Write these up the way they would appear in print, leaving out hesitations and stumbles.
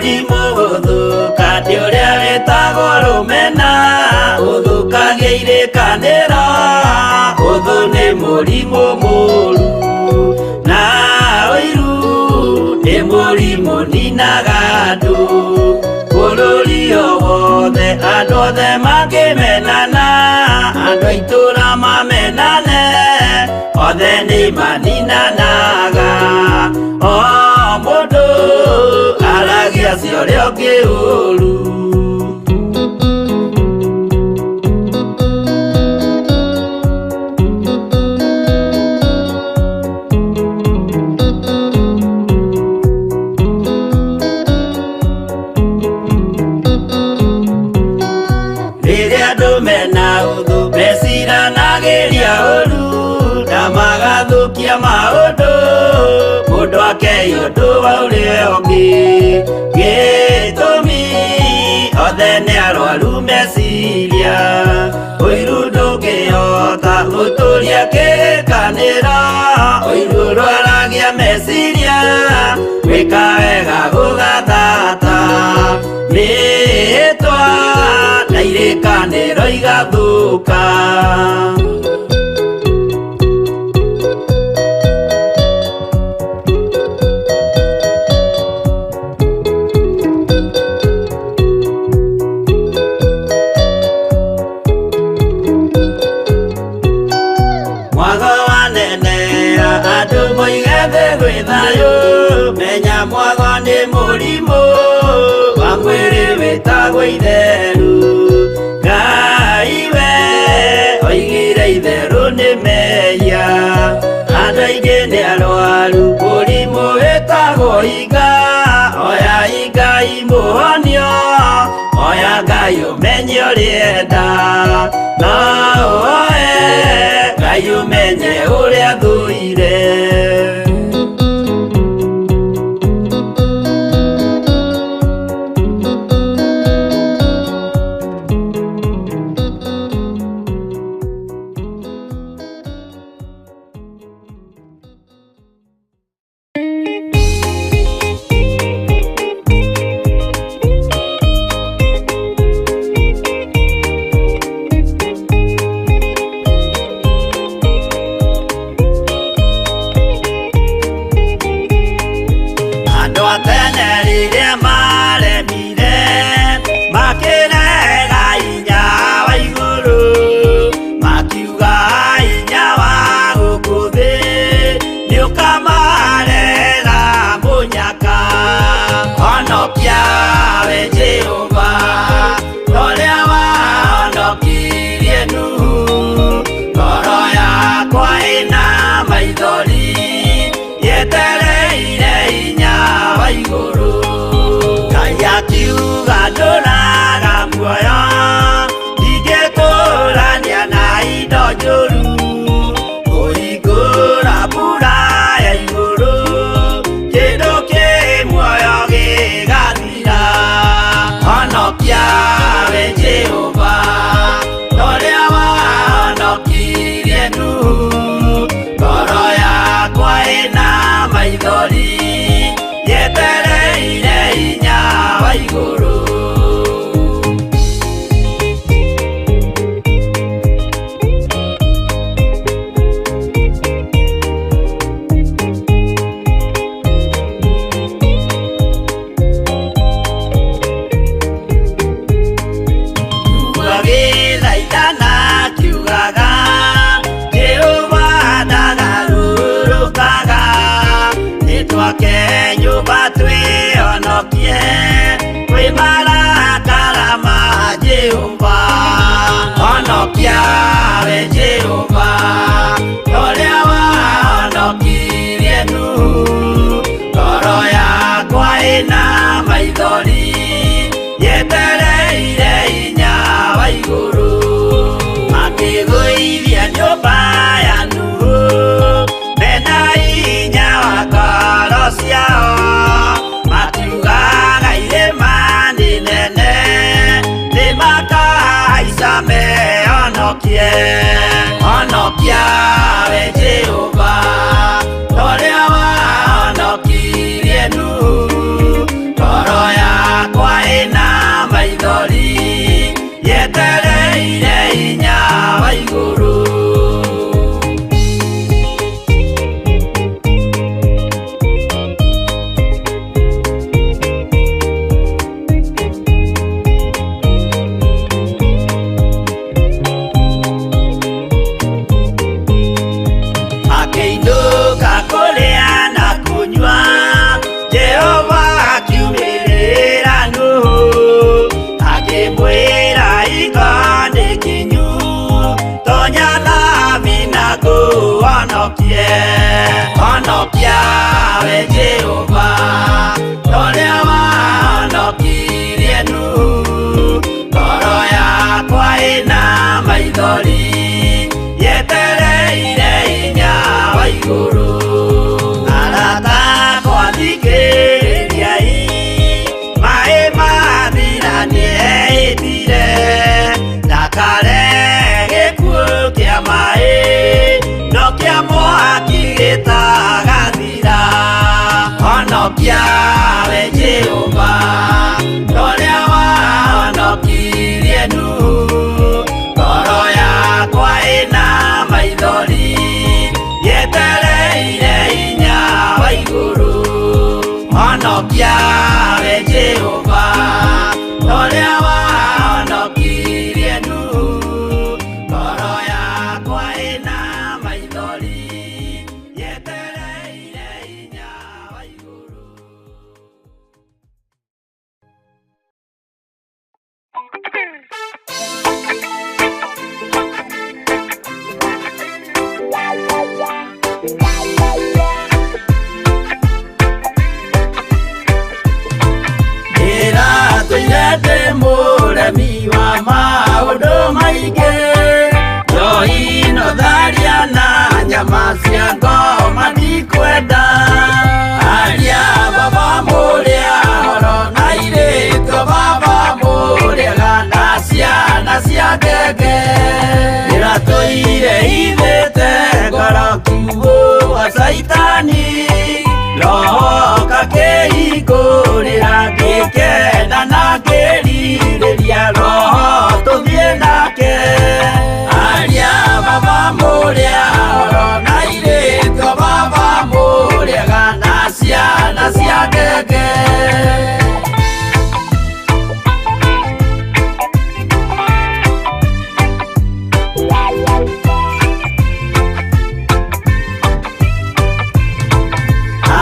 Mũrimũ gũthũka nĩ ũrĩa wĩtagwo rũmena, ũthũkagia irĩkanĩro, ũthũ nĩ mũrimũ mũru. Na ũiru nĩ mũrimũ ninaga andũ, bũrũri o wothe andũ othe mangĩmenana, andũ a itũũra mamenane, othe nĩ maninanaga. O mũndũ aragia cia ũrĩa ũngĩ ũru. Rĩrĩa andũ mena ũthũ meciranagĩria ũru na magathũkia maũndũ, mũndũ akei ũndũ wa ũrĩa ũngĩ. Gĩtũmi othe nĩ arwaru meciria, ũiru ndũngĩhota gũtũria kĩrĩkanĩro, ũiru ũrwaragia meciria, gwĩka wega gũgathata. Mĩhĩtwa na irĩkanĩro igathũka. Mwago wanenea andũ moige thĩ gwĩ thayũ, menya mwago nĩ mũrimũ wa mwĩrĩ wĩtagwo itheru. Ngai we oigire itherũ nĩ mehia, andũ aingĩ nĩ arwaru mũrimũ wĩtagwo iga. Oya Ngai mũhonio, oya Ngai ũmenye ũrĩa enda, no ũoe Ngai ũmenye ũrĩa thũire. Andũ a tene rĩrĩa maremire makĩrega hinya wa igũrũ, makiuga hinya wa gũkũ thĩ nĩũkamarehera mũnyaka. Honokia we Jehova, ũrĩa wahonokirie Nuhu, ngoro yakwa ĩna maithori yetereire hinya wa igũrũ. Ngai akiuga ndũraga muoyo, ndingĩtũrania na indo njũru, kũhingũra mbura ya igũrũ, kĩndũ kĩ muoyo gĩgathira. Honokia we Jehova, ũrĩa wahonokirie Nuhu, ngoro yakwa ĩna maithori yetereire hinya wa igũrũ. Agĩthaithana akiugaga, Jehova ndagarũrũkaga, nĩtwake nyũmba twĩhonokie kwĩ marakara ma Jehova. Honokia we Jehova, ũrĩa wahonokirie Nuhu, ngoro yakwa ĩna maithori yetereire hinya wa igũrũ. Makĩgũithia nyũmba ya Nuhu mena hinya wa ngoro ciao, makiugaga irĩma nĩ nene nĩmakahaica mehonokie. Honokia we Jehova, ũrĩa wahonokirie Nuhu, ngoro we Jehova, torĩa wahonokirie Nuhu. Ngoro yakwa ĩna maithori, yetereire hinya wa igũrũ. Arata akwa thikĩrĩriai, maĩ mathira nĩehĩtire, ndakare gĩkuũ kĩa maĩ, no kĩa mwaki gĩtagathira. Honokia we Jehova, torĩa wahonokirie Nuhu. Ngoro yakwa ĩna maithori, yetereire hinya wa igũrũ. Honokia we Jehova, torĩa wahonokirie Nuhu. Ngoro yakwa ĩna maithori, yetereire hinya wa igũrũ. Ndĩratũire ndĩ mũremi wa maũndũ maingĩ, njohi no tharia na nyama cia ngoma ndikwenda. Aria baba mũrĩa horo na irĩtwo baba mũrĩega na ciana cia ngenge. Ndĩratũire ithĩte ngoro kiugũ wa Caitani, roho kakĩhingũrĩra ngĩkena na ngĩrirĩria roho tũthiĩ nake. Aria baba mũrĩa horo na irĩtwo baba mũrĩega na ciana cia ngenge.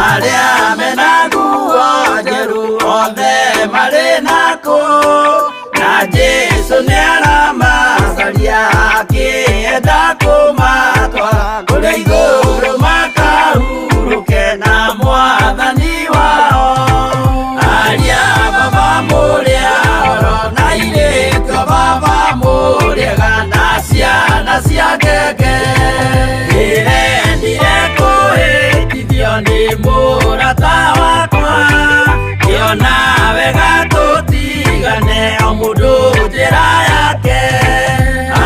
Arĩa mena nguo njerũ othe marĩ nakũ, na Jesũ nĩaramacaria akĩenda kũmatwara kũrĩa igũrũ makahurũke na mwathani wao. Aria baba mũrĩa horo na irĩtwo baba mũrĩega na ciana cia ngenge. Ndĩrendire kũhĩtithio nĩ mũrata wakwa, ngĩona wega tũtigane o mũndũ njĩra yake.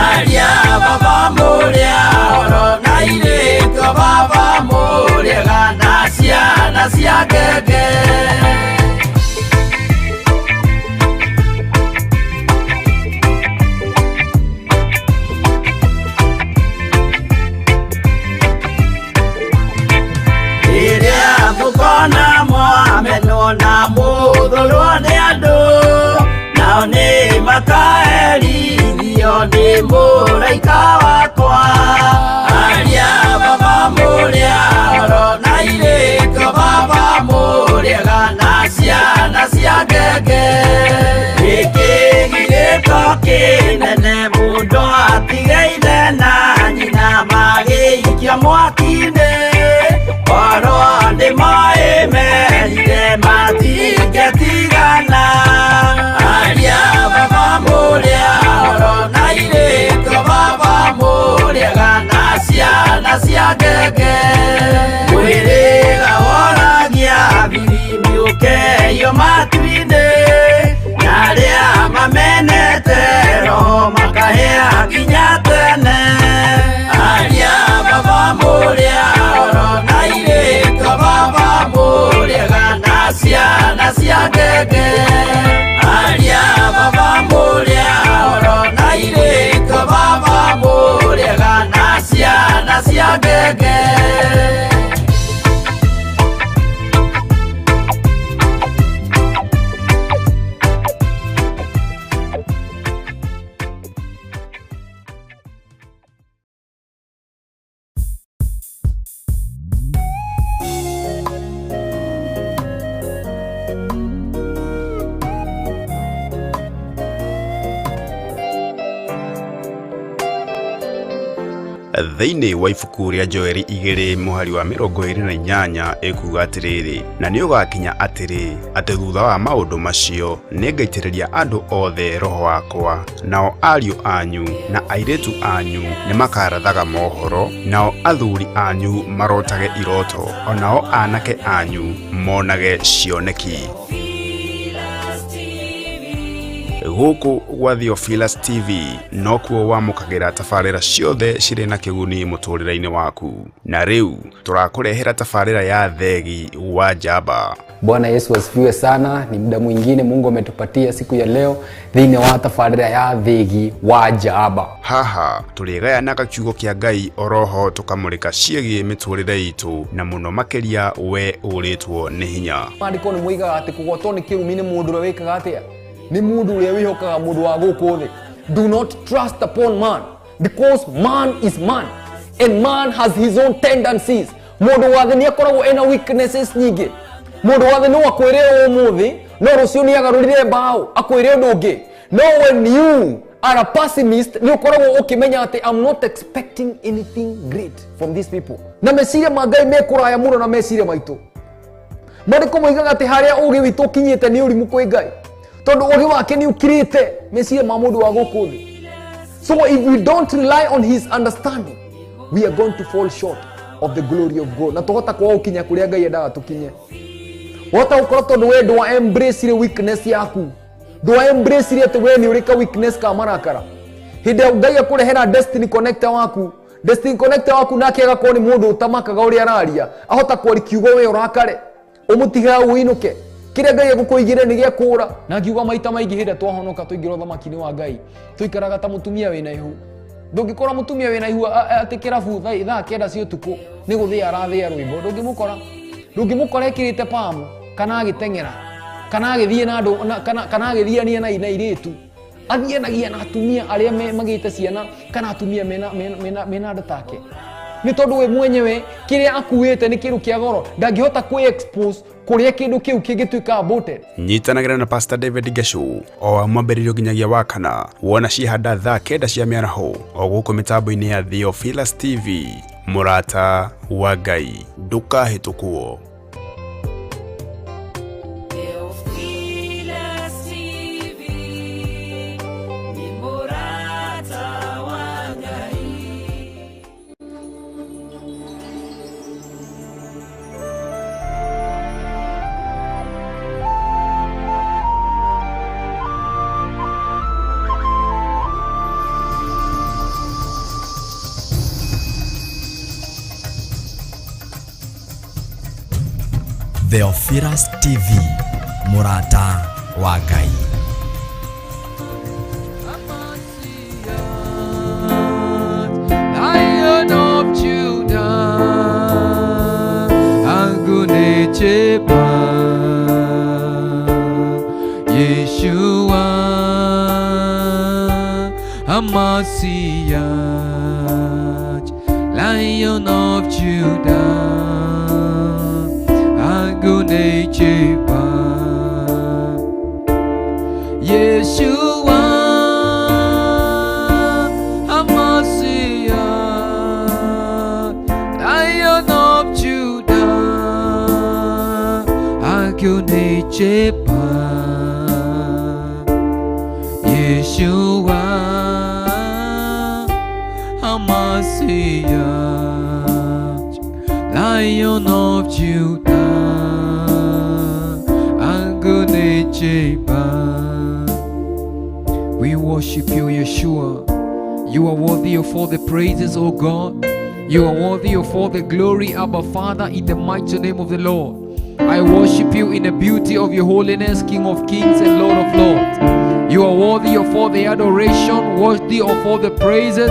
Aria baba mũrĩa horo na irĩtwo baba mũrĩega na ciana cia ngenge. Rĩrĩa mũkona mwamenwo na mũthũrwo nĩ andũ, nao nĩ makaherithio nĩ mũraika wakwa. Aria baba mũrĩa horo na irĩtwo baba mũrĩega na ciana cia ngenge. Gĩkĩ gĩko kĩnene mũndũ atige ithe na nyina magĩikio mwaki-inĩ, korwo nĩ moĩ merire matingĩtigana. Aria baba mũrĩa horo na irĩtwo baba mũrĩega na ciana cia ngenge. Mwĩrĩga woragia birimbi ũkeio matu-inĩ, na arĩa mamenete roho makahĩa nginya tene. Aria baba mũrĩa horo na irĩtwo baba mũrĩega na ciana cia ngenge. Aria baba mũrĩa horo na irĩtwo baba mũrĩega na ciana cia ngenge. Thĩinĩ wa ibuku rĩa Joeli 2 mũhari wa 28 ĩkuga atĩrĩrĩ, na nĩũgakinya atĩrĩ, atĩ thutha wa maũndũ macio nĩngaitĩrĩria andũ othe roho wakwa, nao ariũ anyu na airĩtu anyu nĩmakarathaga mohoro, nao athuri anyu marotage iroto, onao anake anyu monage cioneki. Gũkũ gwa Theophilus TV nokuo wamũkagĩra tabarĩra ciothe cirĩ na kĩguni mũtũrĩre-inĩ waku, na rĩu tũrakũrehera tabarĩra ya Thegi wa Njamba. Bwana Yesu asifiwe sana. Ni muda mwingine Mungu ametupatia siku ya leo thĩinĩ wa tabarĩra ya Thegi wa Njamba. Haha tũrĩgayanaga kiugo kĩa Ngai oroho tũkamũrĩka ciĩgiĩ mĩtũrĩre itũ na mũno makĩria we ũrĩtwo nĩ hinya. Maandĩko nĩ moigaga atĩ kũgwatwo nĩ kĩrumi nĩ mũndũ ũrĩa wĩkaga atĩa? Nĩ mũndũ ũrĩa wĩhokaga mũndũ wa gũkũ thĩ. Do not trust upon man, because man is man and man has his own tendencies. Mũndũ wa thĩ nĩ akoragwo ena weaknesses nyingĩ. Mũndũ wa thĩ no akwĩre ũmũthĩ, no rũciũ nĩ agarũrire mbaũ akwĩre ũndũ ũngĩ. No when you are a pessimist, nĩ ũkoragwo ũkĩmenya atĩ I'm not expecting anything great from these people. Na meciria ma Ngai me kũraya mũno na meciria maitũ. Maandĩko moigaga atĩ harĩa ũgĩ witũ ũkinyĩte nĩ ũrimũ kwĩ Ngai, tondũ ũgĩ wake nĩ ũkirĩte meciria ma mũndũ wa gũkũ thĩ. So if we don't rely on his understanding, we are going to fall short of the glory of God. Na tũhota kwaga gũkinya kũrĩa Ngai endaga tũkinye. Wahota gũkorwo tondũ we ndwa embrace weakness yaku, ndwa embrace atĩ we nĩ ũrĩ ka weakness ka marakara. Hĩndĩ ĩrĩa Ngai akũrehera destiny connector waku, destiny connector waku nake agakorwo nĩ mũndũ ũtamakaga ũrĩa araria, ahota kwaria kiugo we ũrakare, ũmũtige ũinũke. Kĩrĩa Ngai egũkũigĩre nĩ gĩa kũũra. Na ngiuga maita maingĩ hĩndĩ ĩrĩa twahonoka twaingĩra ũthamaki-inĩ wa Ngai, tũikaraga ta mũtumia wĩna ihu. Ndũngĩkora mũtumia wĩna ihu atĩ kĩrabu thaa 9 cia ũtukũ nĩ gũthĩa arathĩa rwĩmbo, ndũngĩmũkora. Ndũngĩmũkora ekĩrĩte pamu, kana agĩteng'era, kana agĩthiĩ na andũ, na, kana, kana agĩthiania na airĩtu. Athianagia na atumia arĩa magĩte ciana, kana atumia mena andũ take. Nĩ tondũ we mwenyewe kĩrĩa akuĩte nĩ kĩndũ kĩa goro, ndangĩhota kwĩ-expose kũrĩa kĩndũ kĩu kĩngĩtuĩka aborted. Nyitanagĩra na Pastor David Geshu o wa mwambĩrĩrio nginyagia wa kana, wona ciehanda thaa 9 cia mĩaraho o gũkũ mĩtambo-inĩ ya Theophilus TV. Mũrata wa Ngai, ndũkahĩtũkwo. Theophilus TV, ni mũrata wa Ngai. Theophilus TV, mũrata wa Ngai. Lion of Judah, Agunecheba, Yeshua, Hamasiach, Lion of Judah, Agunecheba, Yeshua, Hamasiach, Lion of Judah, Agunecheba, Yeshua, Hamasiach, Lion of Judah, Agunecheba. We worship you, Yeshua. You are worthy of all the praises, O God. You are worthy of all the glory, Abba Father, in the mighty name of the Lord. I worship you in the beauty of your holiness, King of kings and Lord of lords. You are worthy of all the adoration, worthy of all the praises,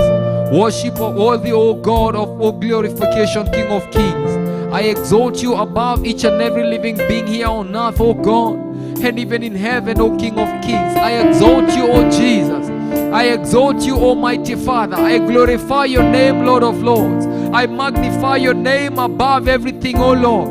worship, worthy, O God, of all glorification, King of kings. I exalt you above each and every living being here on earth, O God, and even in heaven, O King of kings. I exalt you, O Jesus. I exalt you, Almighty Father. I glorify your name, Lord of lords. I magnify your name above everything, O Lord.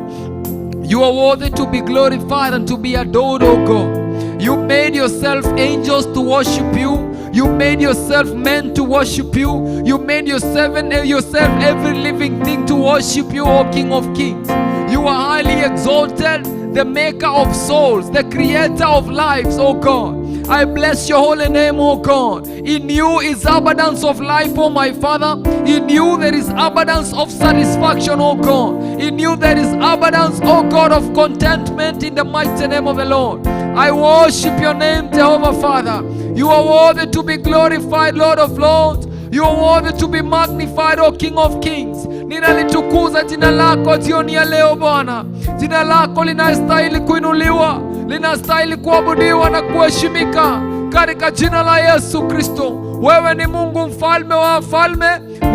You are worthy to be glorified and to be adored, O God. You made yourself angels to worship you. You made yourself men to worship you. You made yourself every living thing to worship you, O King of Kings. You are highly exalted, the maker of souls, the creator of lives, O God. I bless your holy name, O God. In you is abundance of life, O my Father. In you there is abundance of satisfaction, O God. In you there is abundance, O God, of contentment, in the mighty name of the Lord. I worship your name, Jehovah Father. You are worthy to be glorified, Lord of Lords. You are worthy to be magnified, O King of Kings. Ninalitukuza jina lako jioni ya leo Bwana. Jina lako linastahili kuinuliwa, linastahili kuabudiwa na kuheshimika katika jina la Yesu Kristo. Wewe ni Mungu mfalme wa wafalme,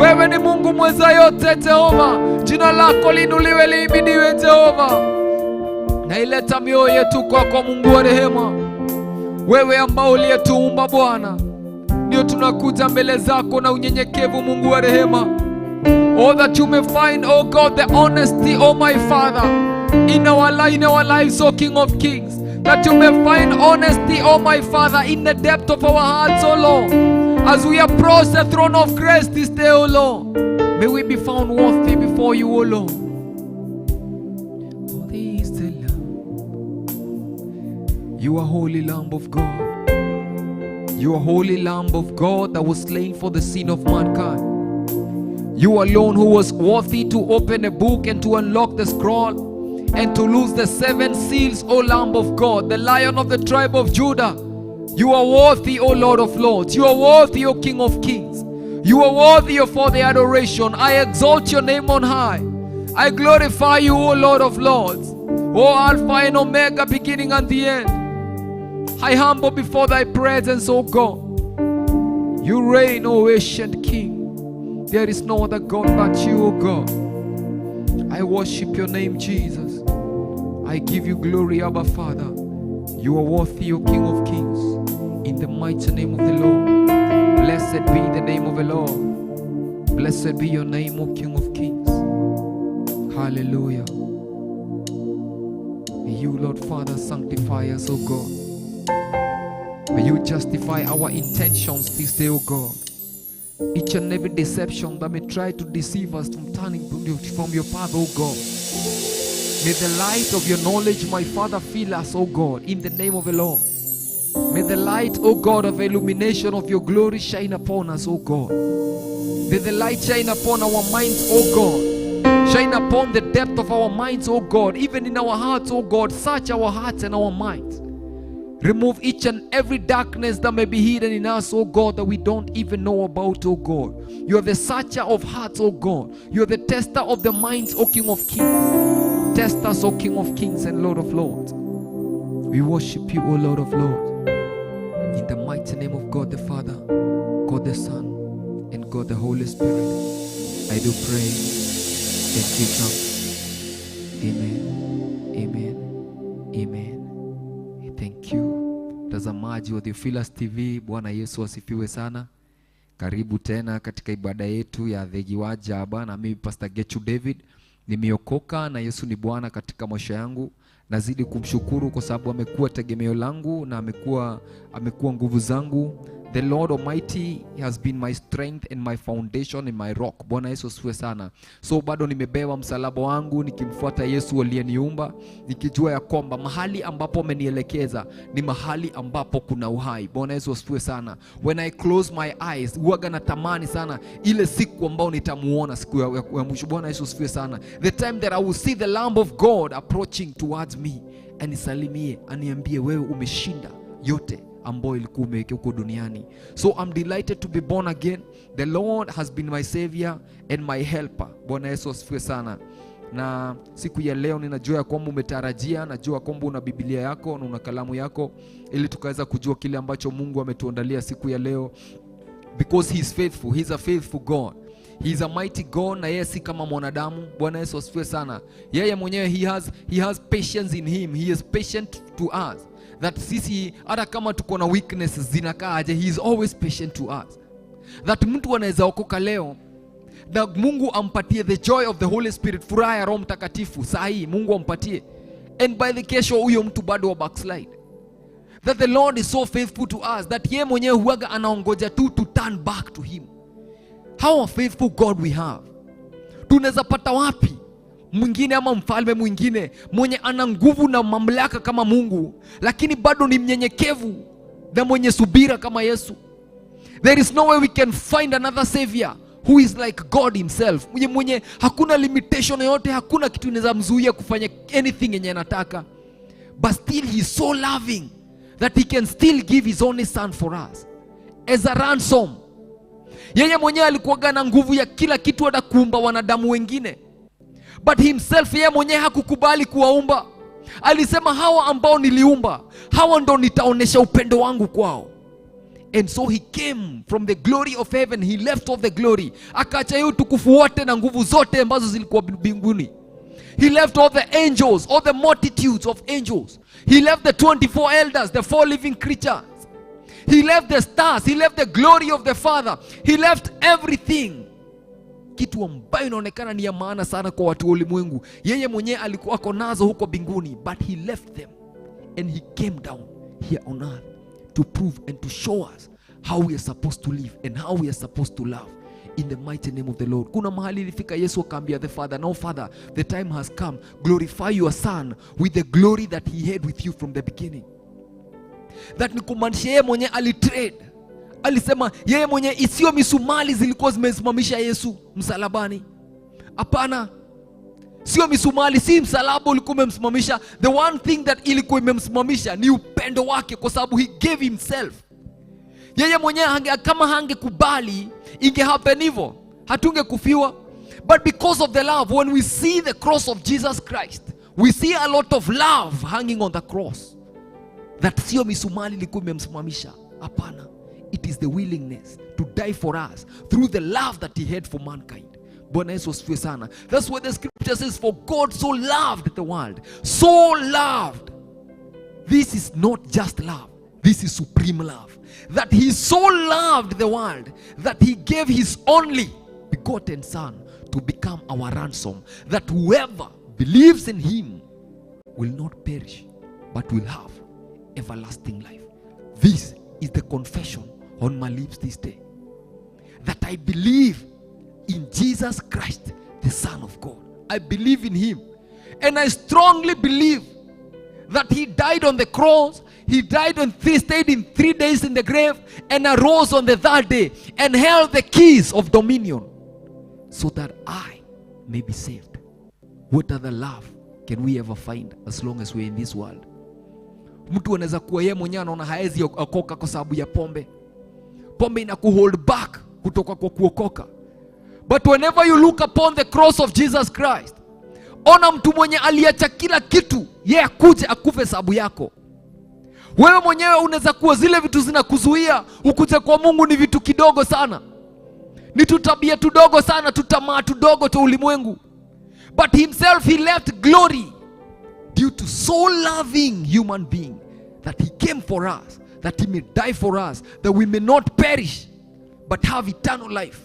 wewe ni Mungu mweza yote Jehova. Jina lako liinuliwe, lihimidiwe Jehova. Naileta mioyo yetu kwako Mungu wa rehema, wewe ambao uliyetuumba Bwana. Ndio tunakuja mbele zako na unyenyekevu Mungu wa rehema. Oh, that you may find, oh God, the honesty, oh my Father, in our lives, oh King of Kings. That you may find honesty, oh my Father, in the depth of our hearts, oh Lord. As we approach the throne of grace this day, oh Lord, may we be found worthy before you, oh Lord. Worthy is the Lamb. You are holy Lamb of God. You are holy Lamb of God that was slain for the sin of mankind. You alone who was worthy to open a book and to unlock the scroll and to loose the 7 seals, O Lamb of God, the Lion of the tribe of Judah. You are worthy, O Lord of Lords. You are worthy, O King of Kings. You are worthy of all the adoration. I exalt your name on high. I glorify you, O Lord of Lords, O Alpha and Omega, beginning and the end. I humble before thy presence, O God. You reign, O ancient King. There is no other God but you, O God. I worship your name, Jesus. I give you glory, Abba Father. You are worthy, O King of Kings. In the mighty name of the Lord. Blessed be the name of the Lord. Blessed be your name, O King of Kings. Hallelujah. May you, Lord Father, sanctify us, O God. May you justify our intentions this day, O God. Each and every deception that may try to deceive us from turning from your path, O God. May the light of your knowledge, my Father, fill us, O God, in the name of the Lord. May the light, O God, of illumination of your glory shine upon us, O God. May the light shine upon our minds, O God. Shine upon the depth of our minds, O God. Even in our hearts, O God. Search our hearts and our minds. Remove each and every darkness that may be hidden in us, O God, that we don't even know about, O God. You are the searcher of hearts, O God. You are the tester of the minds, O King of Kings. Test us, O King of Kings and Lord of Lords. We worship you, O Lord of Lords. In the mighty name of God the Father, God the Son, and God the Holy Spirit, I do pray and give thanks. Amen. Amen. Amen. Thank you. Mtazamaji wa Theophilus TV, Bwana Yesu asifiwe sana. Karibu tena katika ibada yetu ya Thegiwa Jaba, na mimi Pastor Gechu David. Nimeokoka na Yesu ni Bwana katika maisha yangu. Nazidi kumshukuru kwa sababu amekuwa tegemeo langu na amekuwa nguvu zangu. The Lord Almighty has been my strength and my foundation and my rock. Bwana Yesu asifiwe sana. So bado nimebeba msalaba wangu nikimfuata Yesu aliyeniumba, nikijua ya kwamba mahali ambapo amenielekeza ni mahali ambapo kuna uhai. Bwana Yesu asifiwe sana. When I close my eyes, huwaga natamani sana ile siku ambayo nitamuona, siku ya mwisho. Bwana Yesu asifiwe sana. The time that I will see the Lamb of God approaching towards me, anisalimie, aniambie wewe umeshinda yote ambayo ilikuwa umeweka huko duniani. So I'm delighted to be born again. The Lord has been my savior and my helper. Bwana Yesu asifiwe sana. Na siku ya leo ninajua kwamba umetarajia, najua kwamba una Biblia yako na una kalamu yako ili tukaweza kujua kile ambacho Mungu ametuandalia siku ya leo. Because he is faithful. He is a faithful God. He is a mighty God, na yeye si kama mwanadamu. Bwana Yesu asifiwe sana. Yeye mwenyewe he has patience in him. He is patient to us. That sisi hata kama tuko na weaknesses zinakaaje, he is always patient to us. That mtu anaweza okoka leo na Mungu ampatie the joy of the Holy Spirit, furaha ya Roho Mtakatifu saa hii Mungu ampatie, and by the kesho huyo mtu bado wa backslide. That the Lord is so faithful to us that ye mwenyewe huwaga anaongoja tu to turn back to him. How a faithful God we have. Tunaweza pata wapi mwingine ama mfalme mwingine mwenye ana nguvu na mamlaka kama Mungu, lakini bado ni mnyenyekevu na mwenye subira kama Yesu? There is no way we can find another savior who is like God himself, mwenye hakuna limitation yoyote, hakuna kitu inaweza mzuia kufanya anything yenye anataka, but still he is so loving that he can still give his only son for us as a ransom. Yeye mwenyewe alikuwaga na nguvu ya kila kitu, hata kuumba wanadamu wengine, but himself yeye mwenyewe hakukubali kuwaumba. Alisema, hawa ambao niliumba, hawa ndo nitaonesha upendo wangu kwao. And so he came from the glory of heaven, he left off the glory, akaacha hiyo utukufu wote na nguvu zote ambazo zilikuwa mbinguni. He left all the angels, all the multitudes of angels. He left the 24 elders, the four living creatures. He left the stars, he left the glory of the Father. He left everything. Kitu ambayo inaonekana ni ya maana sana kwa watu wa ulimwengu, yeye mwenyewe alikuwa ako nazo huko mbinguni, but he left them and he came down here on earth to prove and to show us how we are supposed to live and how we are supposed to love, in the mighty name of the Lord. Kuna mahali ilifika Yesu akaambia the Father, "Now, Father, the time has come. Glorify your Son with the glory that he had with you from the beginning." That ni kumaanisha yeye mwenyewe alitrade. Alisema yeye mwenyewe, isiyo misumali zilikuwa zimesimamisha Yesu msalabani. Hapana, sio misumali, si msalaba ulikuwa umemsimamisha. The one thing that ilikuwa imemsimamisha ni upendo wake, kwa sababu he gave himself. Yeye mwenyewe kama hangekubali inge happen hivyo, hatungekufiwa. But because of the love, when we see the cross of Jesus Christ, we see a lot of love hanging on the cross. That sio misumali ilikuwa imemsimamisha. Hapana, it is the willingness to die for us through the love that he had for mankind. Bwana Yesu asifiwe sana. That's what the scripture says, "For God so loved the world." So loved. This is not just love. This is supreme love. That he so loved the world that he gave his only begotten Son to become our ransom, that whoever believes in him will not perish but will have everlasting life. This is the confession on my lips this day, that I believe in Jesus Christ, the Son of God. I believe in him. And I strongly believe that he died on the cross, he died on three, stayed in 3 days in the grave, and arose on the third day and held the keys of dominion so that I may be saved. What other love can we ever find as long as we're in this world? Mtu anaweza kuwa yeye mwenyewe anaona haezi okoka kwa sababu ya pombe. Pombe ina kuhold back kutoka kwa kuokoka. But whenever you look upon the cross of Jesus Christ, ona mtu mwenye aliacha kila kitu, yeye akuje akufe sababu yako. Wewe mwenyewe unaweza kuwa zile vitu zinakuzuia ukuje kwa Mungu ni vitu kidogo sana, ni tutabia tudogo sana, tutamaa tudogo tu ulimwengu. But himself, he left glory due to so loving human being that he came for us, that he may die for us, that we may not perish but have eternal life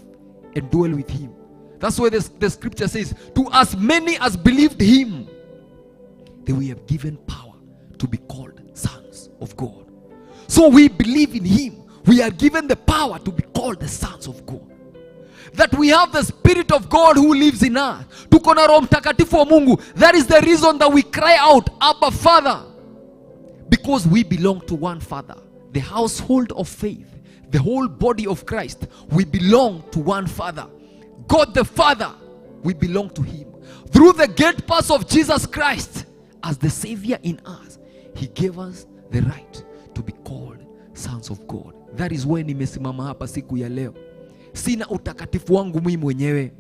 and dwell with him. That's why the scripture says, "To as many as believed him, they we have given power to be called sons of God." So we believe in him. We are given the power to be called the sons of God. That we have the Spirit of God who lives in us. Tuko na Roho Mtakatifu wa Mungu. That is the reason that we cry out, "Abba, Father." Because we belong to one Father. The household of faith, the whole body of Christ, we belong to one Father. God the Father, we belong to him. Through the gate pass of Jesus Christ as the Savior in us, he gave us the right to be called sons of God. That is why nimesimama hapa siku ya leo. Sina utakatifu wangu mimi mwenyewe,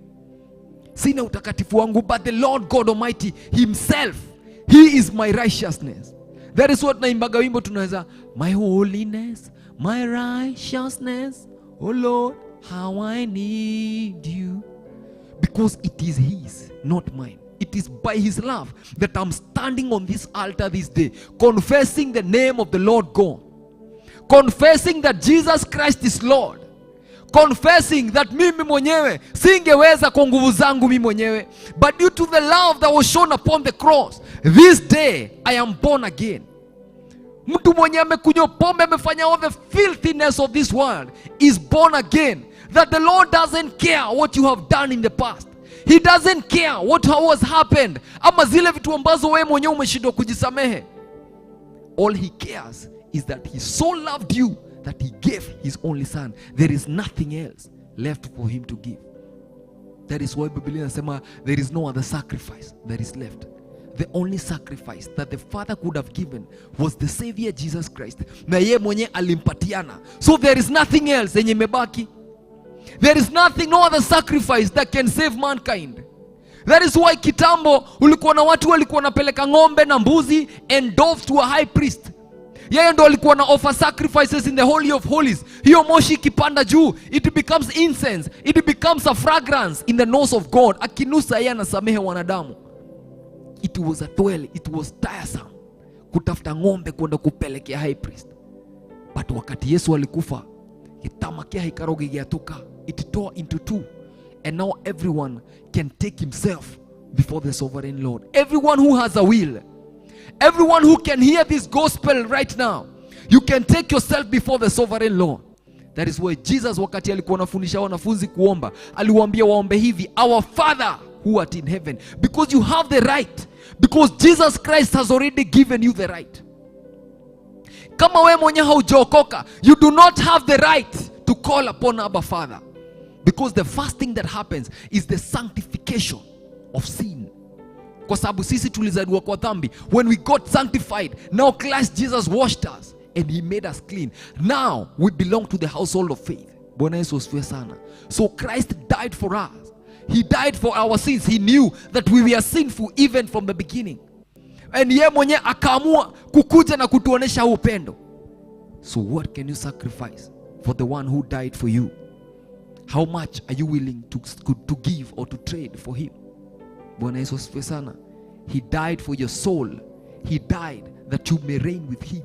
sina utakatifu wangu, but the Lord God Almighty himself, he is my righteousness. That is what naimbaga wimbo tunaweza, "My holiness, my righteousness, oh Lord, how I need you." Because it is his, not mine. It is by his love that I'm standing on this altar this day, confessing the name of the Lord God, confessing that Jesus Christ is Lord, confessing that mimi mwenyewe singeweza kwa nguvu zangu mimi mwenyewe, but due to the love that was shown upon the cross, this day I am born again. Mtu mwenye amekunywa pombe, amefanya all the filthiness of this world, is born again. That the Lord doesn't care what you have done in the past. He doesn't care what has happened, ama zile vitu ambazo wewe mwenyewe umeshindwa kujisamehe. All he cares is that he so loved you that he gave his only son. There is nothing else left for him to give. That is why Biblia inasema there is no other sacrifice that is left. The only sacrifice that the Father could have given was the Savior Jesus Christ, na ye mwenye alimpatiana. So there is nothing else yenye imebaki. There is nothing, no other sacrifice that can save mankind. That is why kitambo ulikuwa na watu walikuwa wanapeleka ng'ombe na mbuzi and doves to a high priest. Yeye ndo alikuwa na offer sacrifices in the Holy of Holies. Hiyo moshi ikipanda juu, it becomes incense, it becomes a fragrance in the nose of God. Akinusa, yeye anasamehe wanadamu. It was a toil, it was tiresome kutafuta ng'ombe kwenda kupelekea high priest. But wakati Yesu alikufa, gĩtama kĩa hekarũ gĩgĩatũka. It tore into two, and now everyone can take himself before the sovereign Lord. Everyone who has a will, everyone who can hear this gospel right now, you can take yourself before the sovereign Lord. That is why Jesus, wakati alikuwa anafundisha wanafunzi kuomba, aliwaambia waombe hivi: "Our Father who art in heaven." Because you have the right, because Jesus Christ has already given you the right. Kama we mwenyewe haujaokoka, you do not have the right to call upon Abba Father, because the first thing that happens is the sanctification of sin, kwa sababu sisi tulizaliwa kwa dhambi. When we got sanctified, now Christ Jesus washed us and he made us clean. Now we belong to the household of faith. Bwana Yesu asifiwe sana. So Christ died for us. He died for our sins. He knew that we were sinful even from the beginning, and ye mwenyewe akaamua kukuja na kutuonesha huu upendo. So what can you sacrifice for the one who died for you? How much are you willing to give or to trade for him? Bwana Yesu asifiwe sana. He died for your soul. He died that you may reign with him.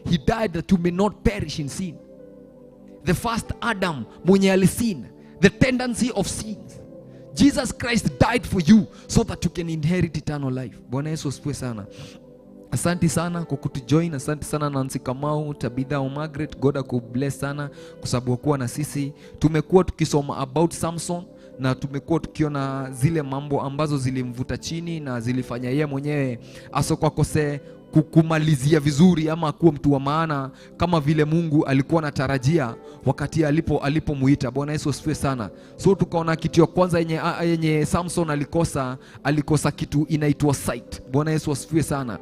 He died that you may not perish in sin. The first Adam mwenye alisin, the tendency of sins, Jesus Christ died for you so that you can inherit eternal life. Bwana Yesu asifiwe sana. Asante sana kwa kutujoin. Asante sana Nancy Kamau, Tabitha au Margaret. God akubless sana kwa sababu kuwa na sisi. Tumekuwa tukisoma about Samson na tumekuwa tukiona zile mambo ambazo zilimvuta chini na zilifanya yeye mwenyewe asokakose kumalizia vizuri ama kuwa mtu wa maana kama vile Mungu alikuwa anatarajia wakati alipomuita. Bwana Yesu asifiwe sana. So tukaona kitu ya kwanza yenye Samson alikosa, alikosa kitu inaitwa sight. Bwana Yesu asifiwe sana.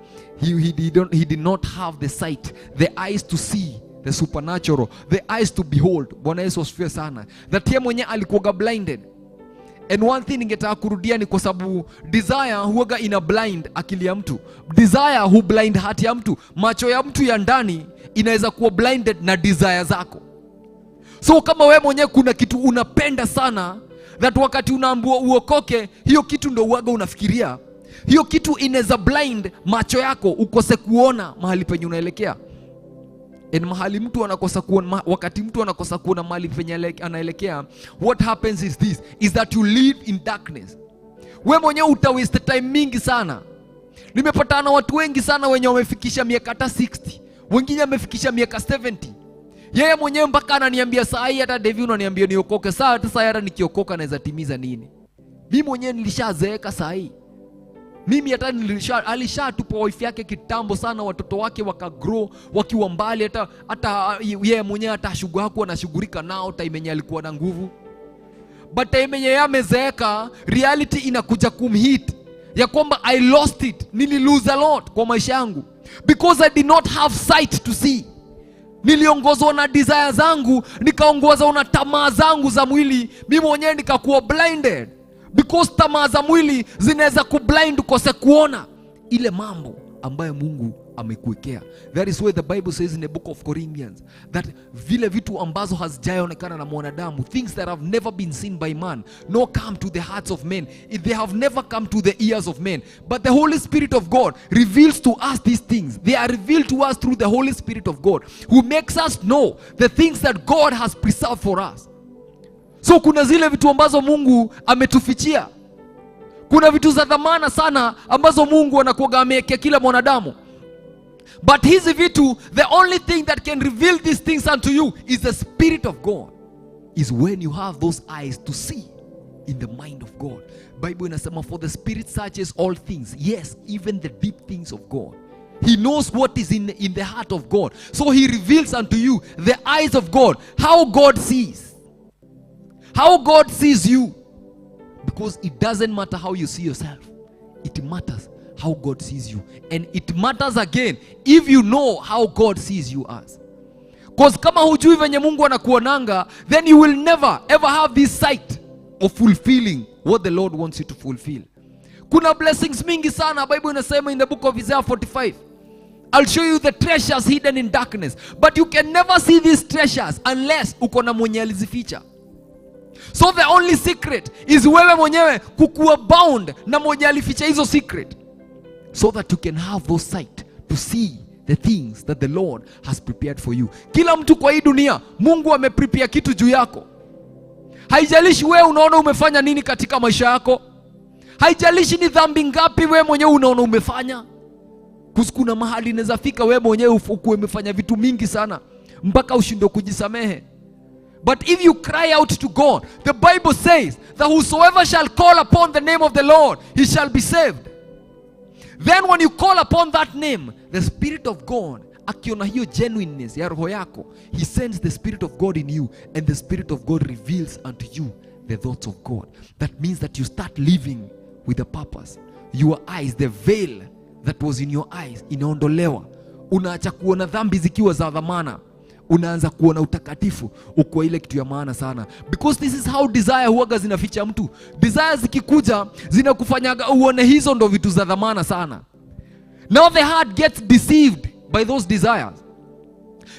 He did not have the sight, the eyes to see the supernatural, the eyes to behold. Bwana Yesu asifiwe sana. That yeye mwenyewe alikuwaga blinded. And one thing ningetaka kurudia ni kwa sababu desire huwaga ina blind akili ya mtu. Desire hu blind heart ya mtu. Macho ya mtu ya ndani inaweza kuwa blinded na desire zako. So kama wewe mwenyewe kuna kitu unapenda sana, that wakati unaambiwa uokoke, hiyo kitu ndo uwaga unafikiria. Hiyo kitu inaweza blind macho yako ukose kuona mahali penye unaelekea. And mahali mtu anakosa kuona, wakati mtu anakosa kuona mahali penye anaelekea, what happens is this, is that you live in darkness. We mwenyewe uta waste time mingi sana. Nimepatana na watu wengi sana wenye wamefikisha miaka hata 60, wengine amefikisha miaka 70. Yeye mwenyewe mpaka ananiambia, "Saa hii hata Devi unaniambia niokoke, saa hata saa hii hata nikiokoka naweza timiza nini? Mimi mwenyewe nilishazeeka saa hii." Mimi hata alishatupa wife yake kitambo sana, watoto wake wakagrow wakiwa mbali, hata yeye mwenyewe hata shughuli hakuwa anashughulika nao time yenye alikuwa na nguvu. But time yenye yeye amezeeka, reality inakuja kumhit ya kwamba I lost it, nili lose a lot kwa maisha yangu because I did not have sight to see. Niliongozwa na desire zangu, nikaongozwa na tamaa zangu za mwili, mimi mwenyewe nikakuwa blinded, because tamaa za mwili zinaweza kublind ukose kuona ile mambo ambayo Mungu amekuwekea. That is why the Bible says in the book of Corinthians that vile vitu ambazo hazijaonekana na mwanadamu, things that have never been seen by man, nor come to the hearts of men, if they have never come to the ears of men, but the Holy Spirit of God reveals to us these things. They are revealed to us through the Holy Spirit of God, who makes us know the things that God has preserved for us. So kuna zile vitu ambazo Mungu ametufichia. Kuna vitu za dhamana sana ambazo Mungu anakuwaga amewekea kila mwanadamu. But hizi vitu, the only thing that can reveal these things unto you is the Spirit of God. Is when you have those eyes to see in the mind of God. Bible inasema, for the Spirit searches all things, yes, even the deep things of God. He knows what is in the heart of God. So he reveals unto you the eyes of God, how God sees. How God sees you. Because it doesn't matter how you see yourself. It matters how God sees you. And it matters again if you know how God sees you as. Because kama hujui venye Mungu anakuonanga, then you will never ever have this sight of fulfilling what the Lord wants you to fulfill. Kuna blessings mingi sana. Bible inasema in the book of Isaiah 45, I'll show you the treasures hidden in darkness. But you can never see these treasures unless uko na mwenye alizificha. So the only secret is wewe mwenyewe kukuwa bound na mwenye alificha hizo secret, so that you can have those sight to see the things that the Lord has prepared for you. Kila mtu kwa hii dunia, Mungu ameprepare kitu juu yako. Haijalishi wewe unaona umefanya nini katika maisha yako. Haijalishi ni dhambi ngapi wewe mwenyewe unaona umefanya. Kuna mahali inaweza fika wewe mwenyewe ukuwe umefanya vitu mingi sana mpaka ushindwe kujisamehe. But if you cry out to God, the Bible says that whosoever shall call upon the name of the Lord, he shall be saved. Then when you call upon that name, the Spirit of God, akiona hiyo genuineness ya roho yako, he sends the Spirit of God in you, and the Spirit of God reveals unto you the thoughts of God. That means that you start living with a purpose. Your eyes, the veil that was in your eyes, inaondolewa. Unaacha kuona dhambi zikiwa za dhamana. Unaanza kuona utakatifu uko ile kitu ya maana sana. Because this is how desire huwaga zinaficha mtu. Desire zikikuja zinakufanyaga uone hizo ndo vitu za dhamana sana. Now the heart gets deceived by those desires.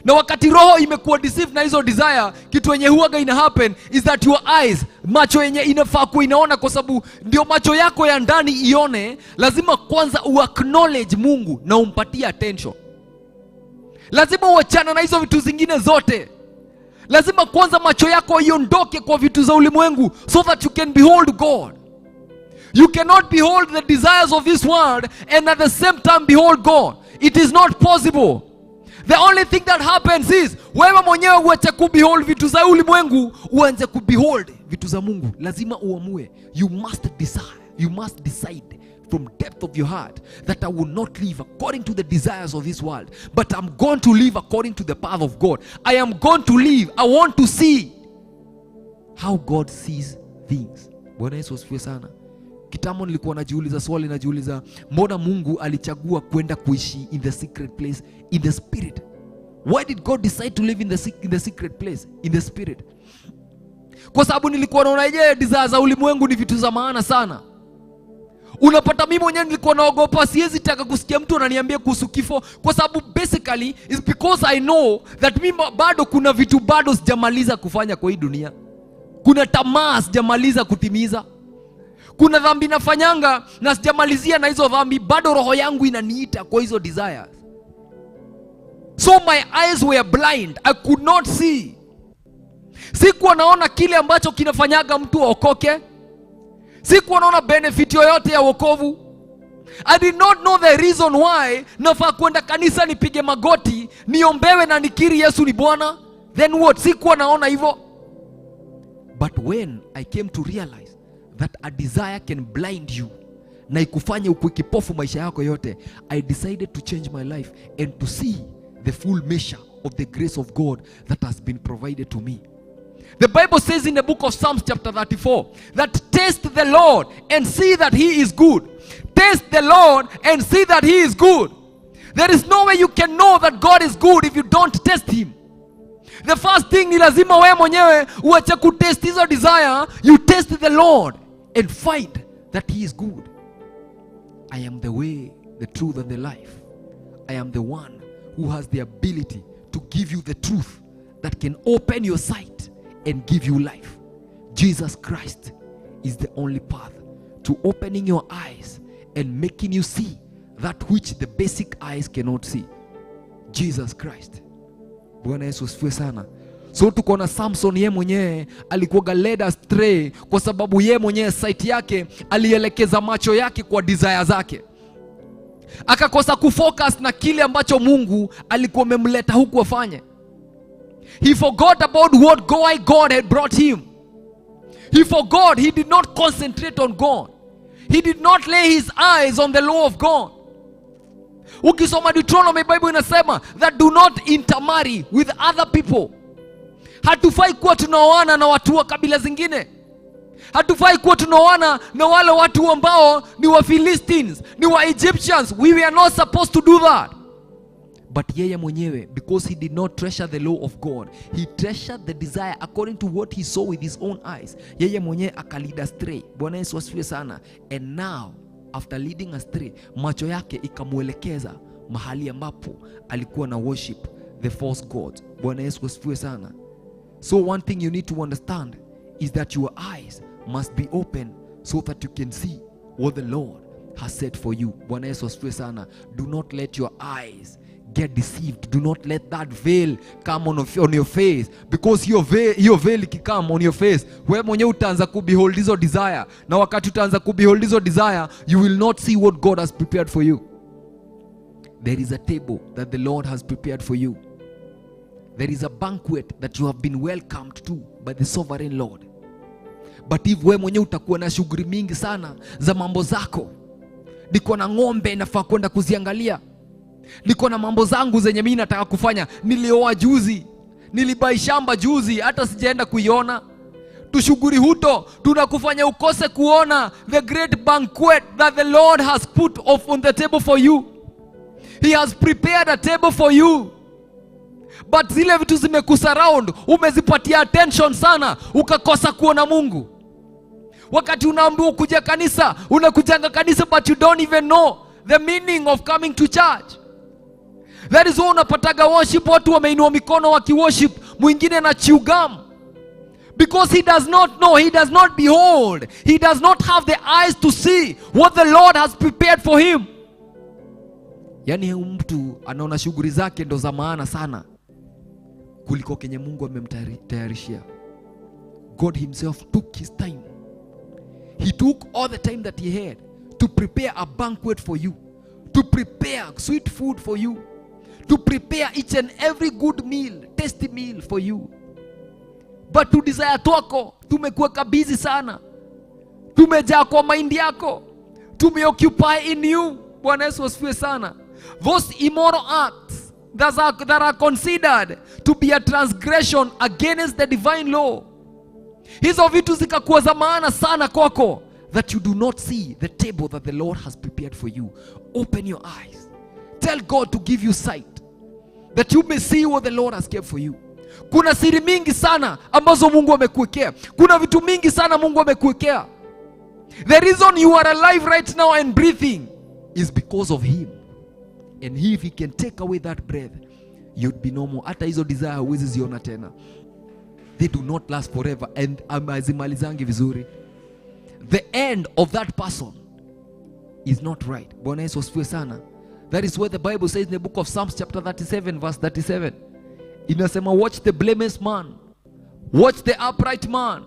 Na wakati roho imekuwa deceived na hizo desire, kitu yenye huwaga ina happen is that your eyes, macho yenye inafaa kuwa inaona, kwa sababu ndio macho yako ya ndani ione, lazima kwanza uacknowledge Mungu na umpatie attention. Lazima uachane na hizo vitu zingine zote. Lazima kwanza macho yako iondoke kwa vitu za ulimwengu so that you can behold God. You cannot behold the desires of this world and at the same time behold God. It is not possible. The only thing that happens is wewe mwenyewe uache kubehold vitu za ulimwengu, uanze kubehold vitu za Mungu. Lazima uamue. You must desire. You must decide from depth of your heart that I will not live according to the desires of this world, but I'm going to live according to the path of God. I am going to live. I want to see how God sees things. Bwana Yesu asifiwe sana. Kitambo nilikuwa najiuliza swali, najiuliza mbona Mungu alichagua kwenda kuishi in the secret place, in the spirit? Why did God decide to live in the secret place, in the spirit? Kwa sababu nilikuwa naona yeye desire za ulimwengu ni vitu za maana sana. Unapata mimi mwenyewe nilikuwa naogopa, siwezi taka kusikia mtu ananiambia kuhusu kifo, kwa sababu basically is because I know that mimi bado kuna vitu bado sijamaliza kufanya kwa hii dunia. Kuna tamaa sijamaliza kutimiza. Kuna dhambi nafanyanga na sijamalizia na hizo dhambi, bado roho yangu inaniita kwa hizo desires. So my eyes were blind, I could not see. Sikuwa naona kile ambacho kinafanyaga mtu aokoke. Sikuwa naona benefit yoyote ya wokovu. I did not know the reason why nafaa kwenda kanisa nipige magoti, niombewe na nikiri Yesu ni Bwana. Then what? Sikuwa naona hivyo. But when I came to realize that a desire can blind you na ikufanye ukuwe kipofu maisha yako yote, I decided to change my life and to see the full measure of the grace of God that has been provided to me. The Bible says in the book of Psalms chapter 34 that taste the Lord and see that he is good. Taste the Lord and see that he is good. There is no way you can know that God is good if you don't test him. The first thing ni lazima wewe mwenyewe uache kutest hizo desire. You test the Lord and find that he is good. I am the way, the truth and the life. I am the one who has the ability to give you the truth that can open your sight and give you life. Jesus Christ is the only path to opening your eyes and making you see that which the basic eyes cannot see. Jesus Christ. Bwana Yesu asifiwe sana. So tuko na Samson, ye mwenyewe alikuwa led astray kwa sababu ye mwenyewe sight yake alielekeza macho yake kwa desire zake. Akakosa kufocus na kile ambacho Mungu alikuwa amemleta huku afanye. He forgot about what God had brought him. He forgot. He did not concentrate on God. He did not lay his eyes on the law of God. Ukisoma Deuteronomy, Bible inasema that do not intermarry with other people. Hatufai kuwa tunaoana na watu wa kabila zingine. Hatufai kuwa tunaoana na wale watu ambao ni wa Philistines, ni wa Egyptians. We were not supposed to do that. But yeye mwenyewe, because he did not treasure the law of God, he treasured the desire according to what he saw with his own eyes. Yeye mwenyewe akalead astray. Bwana Yesu asifiwe sana. And now, after leading astray, macho yake ikamwelekeza mahali ambapo alikuwa na worship the false god. Bwana Yesu asifiwe sana. So one thing you need to understand is that your eyes must be open so that you can see what the Lord has said for you. Bwana Yesu asifiwe sana. Do not let your eyes get deceived. Do not let that veil come on your face, because hiyo veil ikikame on your face, wewe mwenyewe utaanza kubehold hizo desire, na wakati utaanza kubehold hizo desire, you will not see what God has prepared for you. There is a table that the Lord has prepared for you. There is a banquet that you have been welcomed to by the sovereign Lord. But if wewe mwenyewe utakuwa na shughuli mingi sana za mambo zako, niko na ng'ombe nafaa kwenda kuziangalia, niko na mambo zangu zenye mimi nataka kufanya, nilioa juzi, nilibai shamba juzi, hata sijaenda kuiona. Tushughuli huto tunakufanya ukose kuona the great banquet that the Lord has put off on the table for you. He has prepared a table for you. But zile vitu zimekusurround, umezipatia attention sana, ukakosa kuona Mungu. Wakati unaambiwa kuja kanisa, unakujanga kanisa, but you don't even know the meaning of coming to church. That is why unapataga worship, watu wameinua mikono wakiworship, mwingine na chew gum. Because he does not know, he does not behold, he does not have the eyes to see what the Lord has prepared for him. Yani huyu mtu anaona shughuli zake ndo za maana sana kuliko kenye Mungu amemtayarishia. God himself took his time. He took all the time that he had to prepare a banquet for you, to prepare sweet food for you, to prepare each and every good meal, tasty meal for you. But to desire twako, tumekuwa busy sana. Tumejaa kwa mind yako. Tumeoccupy in you. Bwana Yesu asifiwe sana. Those immoral acts that are considered to be a transgression against the divine law. Hizo vitu zikakuwa za maana sana kwako that you do not see the table that the Lord has prepared for you. Open your eyes. Tell God to give you sight that you may see what the Lord has kept for you. Kuna siri mingi sana ambazo Mungu amekuwekea. Kuna vitu mingi sana Mungu amekuwekea. The reason you are alive right now and breathing is because of him. And if he can take away that breath, you'd be no more. Hata hizo desire huwezi ziona tena. They do not last forever and hazimalizangi vizuri. The end of that person is not right. Bwana Yesu asifiwe sana. That is what the Bible says in the book of Psalms chapter 37 verse 37. Inasema, "Watch the blameless man. Watch the upright man.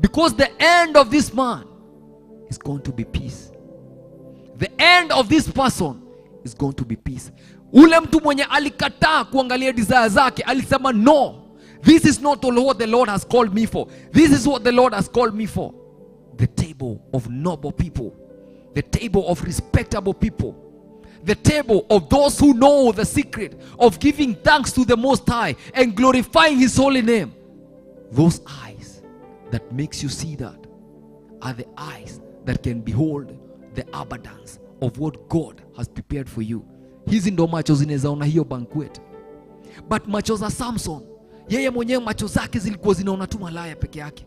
Because the end of this man is going to be peace." The end of this person is going to be peace. Ule mtu mwenye alikataa kuangalia desire zake, alisema, "No, this is not all what the Lord has called me for. This is what the Lord has called me for." The table of noble people, the table of respectable people, the table of those who know the secret of giving thanks to the Most High and glorifying His holy name. Those eyes that makes you see that are the eyes that can behold the abundance of what God has prepared for you. Hizi ndo macho zinaweza hiyo banquet. But macho za Samson, yeye mwenyewe macho zake zilikuwa zinaona tu malaya peke yake.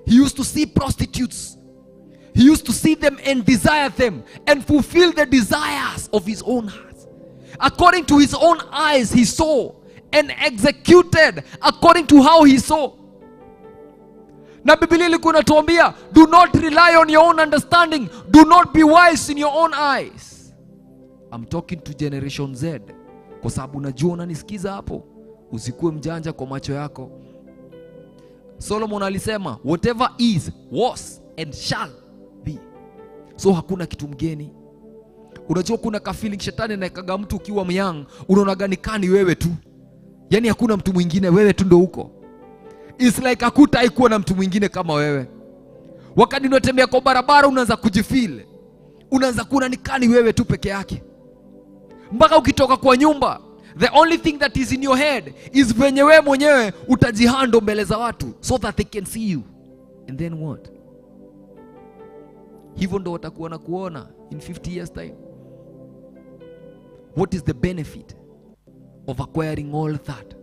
He used to see prostitutes. He used to see them and desire them and fulfill the desires of his own heart. According to his own eyes, he saw and executed according to how he saw. Na Biblia ilikuwa inatuambia, do not rely on your own understanding, do not be wise in your own eyes. I'm talking to Generation Z kwa sababu najua unanisikiza hapo. Usikuwe mjanja kwa macho yako. Solomon alisema, "Whatever is, was and shall be." So hakuna kitu mgeni. Unajua kuna ka feeling shetani anaekaga mtu ukiwa young, unaonaga ni kani wewe tu, yaani hakuna mtu mwingine, wewe tu ndo uko. It's like hakutai kuwa na mtu mwingine kama wewe. Wakati unatembea kwa barabara unaanza kujifeel, unaanza kuona ni kani wewe tu peke yake, mpaka ukitoka kwa nyumba the only thing that is in your head is venye wewe mwenyewe utajihandle mbele za watu so that they can see you. And then what? Hivyo ndo watakuwa na kuona in 50 years time. What is the benefit of acquiring all that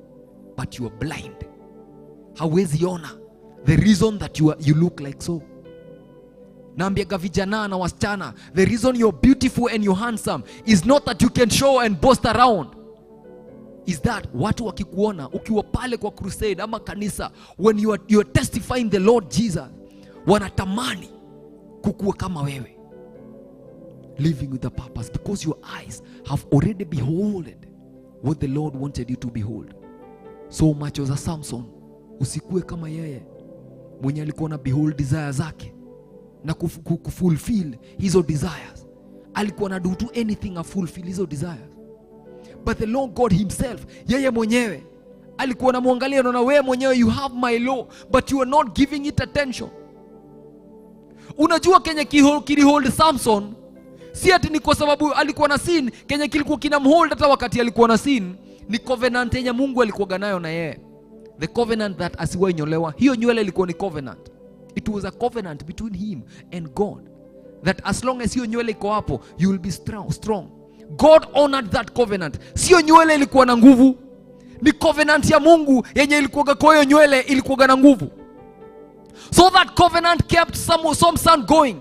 but you are blind? Hawezi ona the reason that you look like so. Naambiaga vijana na wasichana, the reason you're beautiful and you're handsome is not that you can show and boast around. Is that watu wakikuona ukiwa pale kwa crusade ama kanisa, when you are testifying the Lord Jesus, wanatamani kukuwa kama wewe, living with a purpose, because your eyes have already beholded what the Lord wanted you to behold. So macho za Samson, usikue kama yeye mwenye alikuwa na behold desire zake na kufulfill hizo desires. Alikuwa na do to anything a fulfill hizo desires, but the Lord God himself, yeye mwenyewe alikuwa anamwangalia, naona wewe mwenyewe you have my law but you are not giving it attention. Unajua kenye kilihold Samson si ati ni kwa sababu alikuwa na sin. Kenye kilikuwa kinamhold hata wakati alikuwa na sin ni covenant yenye Mungu alikuwa nayo na yeye, the covenant that asiwahi nyolewa. Hiyo nywele ilikuwa ni covenant. It was a covenant between him and God that as long as hiyo nywele iko hapo, you will be strong, strong. God honored that covenant. Sio nywele ilikuwa na nguvu, ni covenant ya Mungu yenye ilikuwaga kwa hiyo nywele ilikuwaga na nguvu. So that covenant kept Samson going.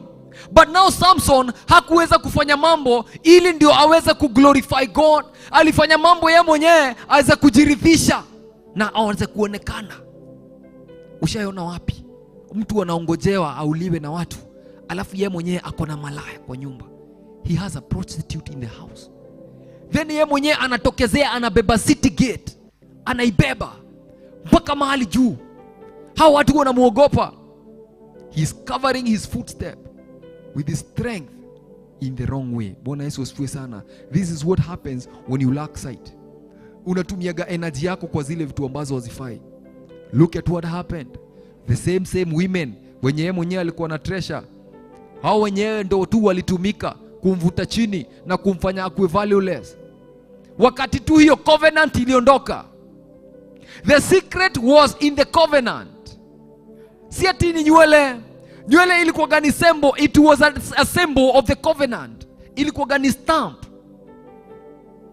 But now Samson hakuweza kufanya mambo ili ndio aweze kuglorify God. Alifanya mambo yeye mwenyewe aweze kujiridhisha na aweze kuonekana. Ushaiona wapi mtu anaongojewa auliwe na watu, alafu yeye mwenyewe ako na malaya kwa nyumba? He has a prostitute in the house. Then yeye mwenyewe anatokezea, anabeba city gate, anaibeba mpaka mahali juu, hao watu wanamuogopa. He's covering his footstep with his strength in the wrong way. Bwana Yesu asifiwe sana. This is what happens when you lack sight. Unatumiaga energy yako kwa zile vitu ambazo hazifai. Look at what happened. The same same women wenye yeye mwenyewe alikuwa na treasure, hao wenyewe ndo tu walitumika kumvuta chini na kumfanya akuwe valueless. Wakati tu hiyo covenant iliondoka. The secret was in the covenant. Si ati ni nywele. Nywele ilikuwa ni symbol. It was a symbol of the covenant. Ilikuwa ni stamp,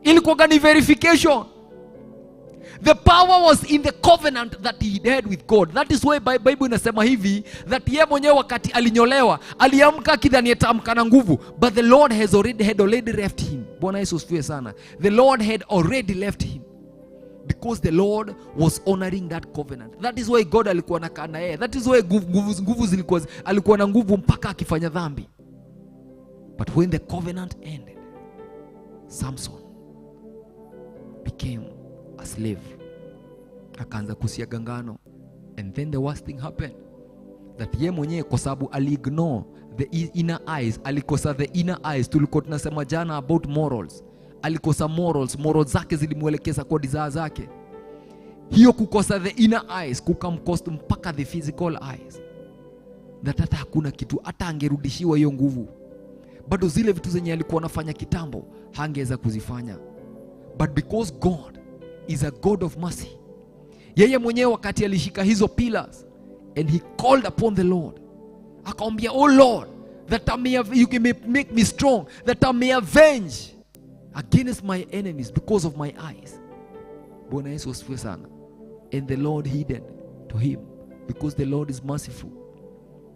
ilikuwa ni verification. The power was in the covenant that he had with God. That is why Bible inasema hivi, that ye mwenyewe wakati alinyolewa, aliamka akidhani ataamka na nguvu, but the Lord has already had already left him. Bwana Yesu asifiwe sana. The Lord had already left him because the Lord was honoring that covenant. That is why God alikuwa anakaa na yeye. That is why nguvu zilikuwa, alikuwa na nguvu mpaka akifanya dhambi. But when the covenant ended, Samson became a slave. Akaanza kusiaga ngano. And then the worst thing happened, that ye mwenyewe, kwa sababu aliignore the inner eyes, alikosa the inner eyes. Tulikuwa tunasema jana about morals. Alikosa morals. Morals zake zilimwelekeza kwa desire zake. Hiyo kukosa the inner eyes kukamcost mpaka the physical eyes, that hata hakuna kitu, hata angerudishiwa hiyo nguvu, bado zile vitu zenye alikuwa anafanya kitambo hangeweza kuzifanya. But because God is a God of mercy, yeye mwenyewe wakati alishika hizo pillars and he called upon the Lord, akamwambia, "Oh Lord, that I may have, you may make me strong, that I may avenge against my enemies because of my eyes." Bwana Yesu asifiwe sana. And the Lord heeded to him because the Lord is merciful.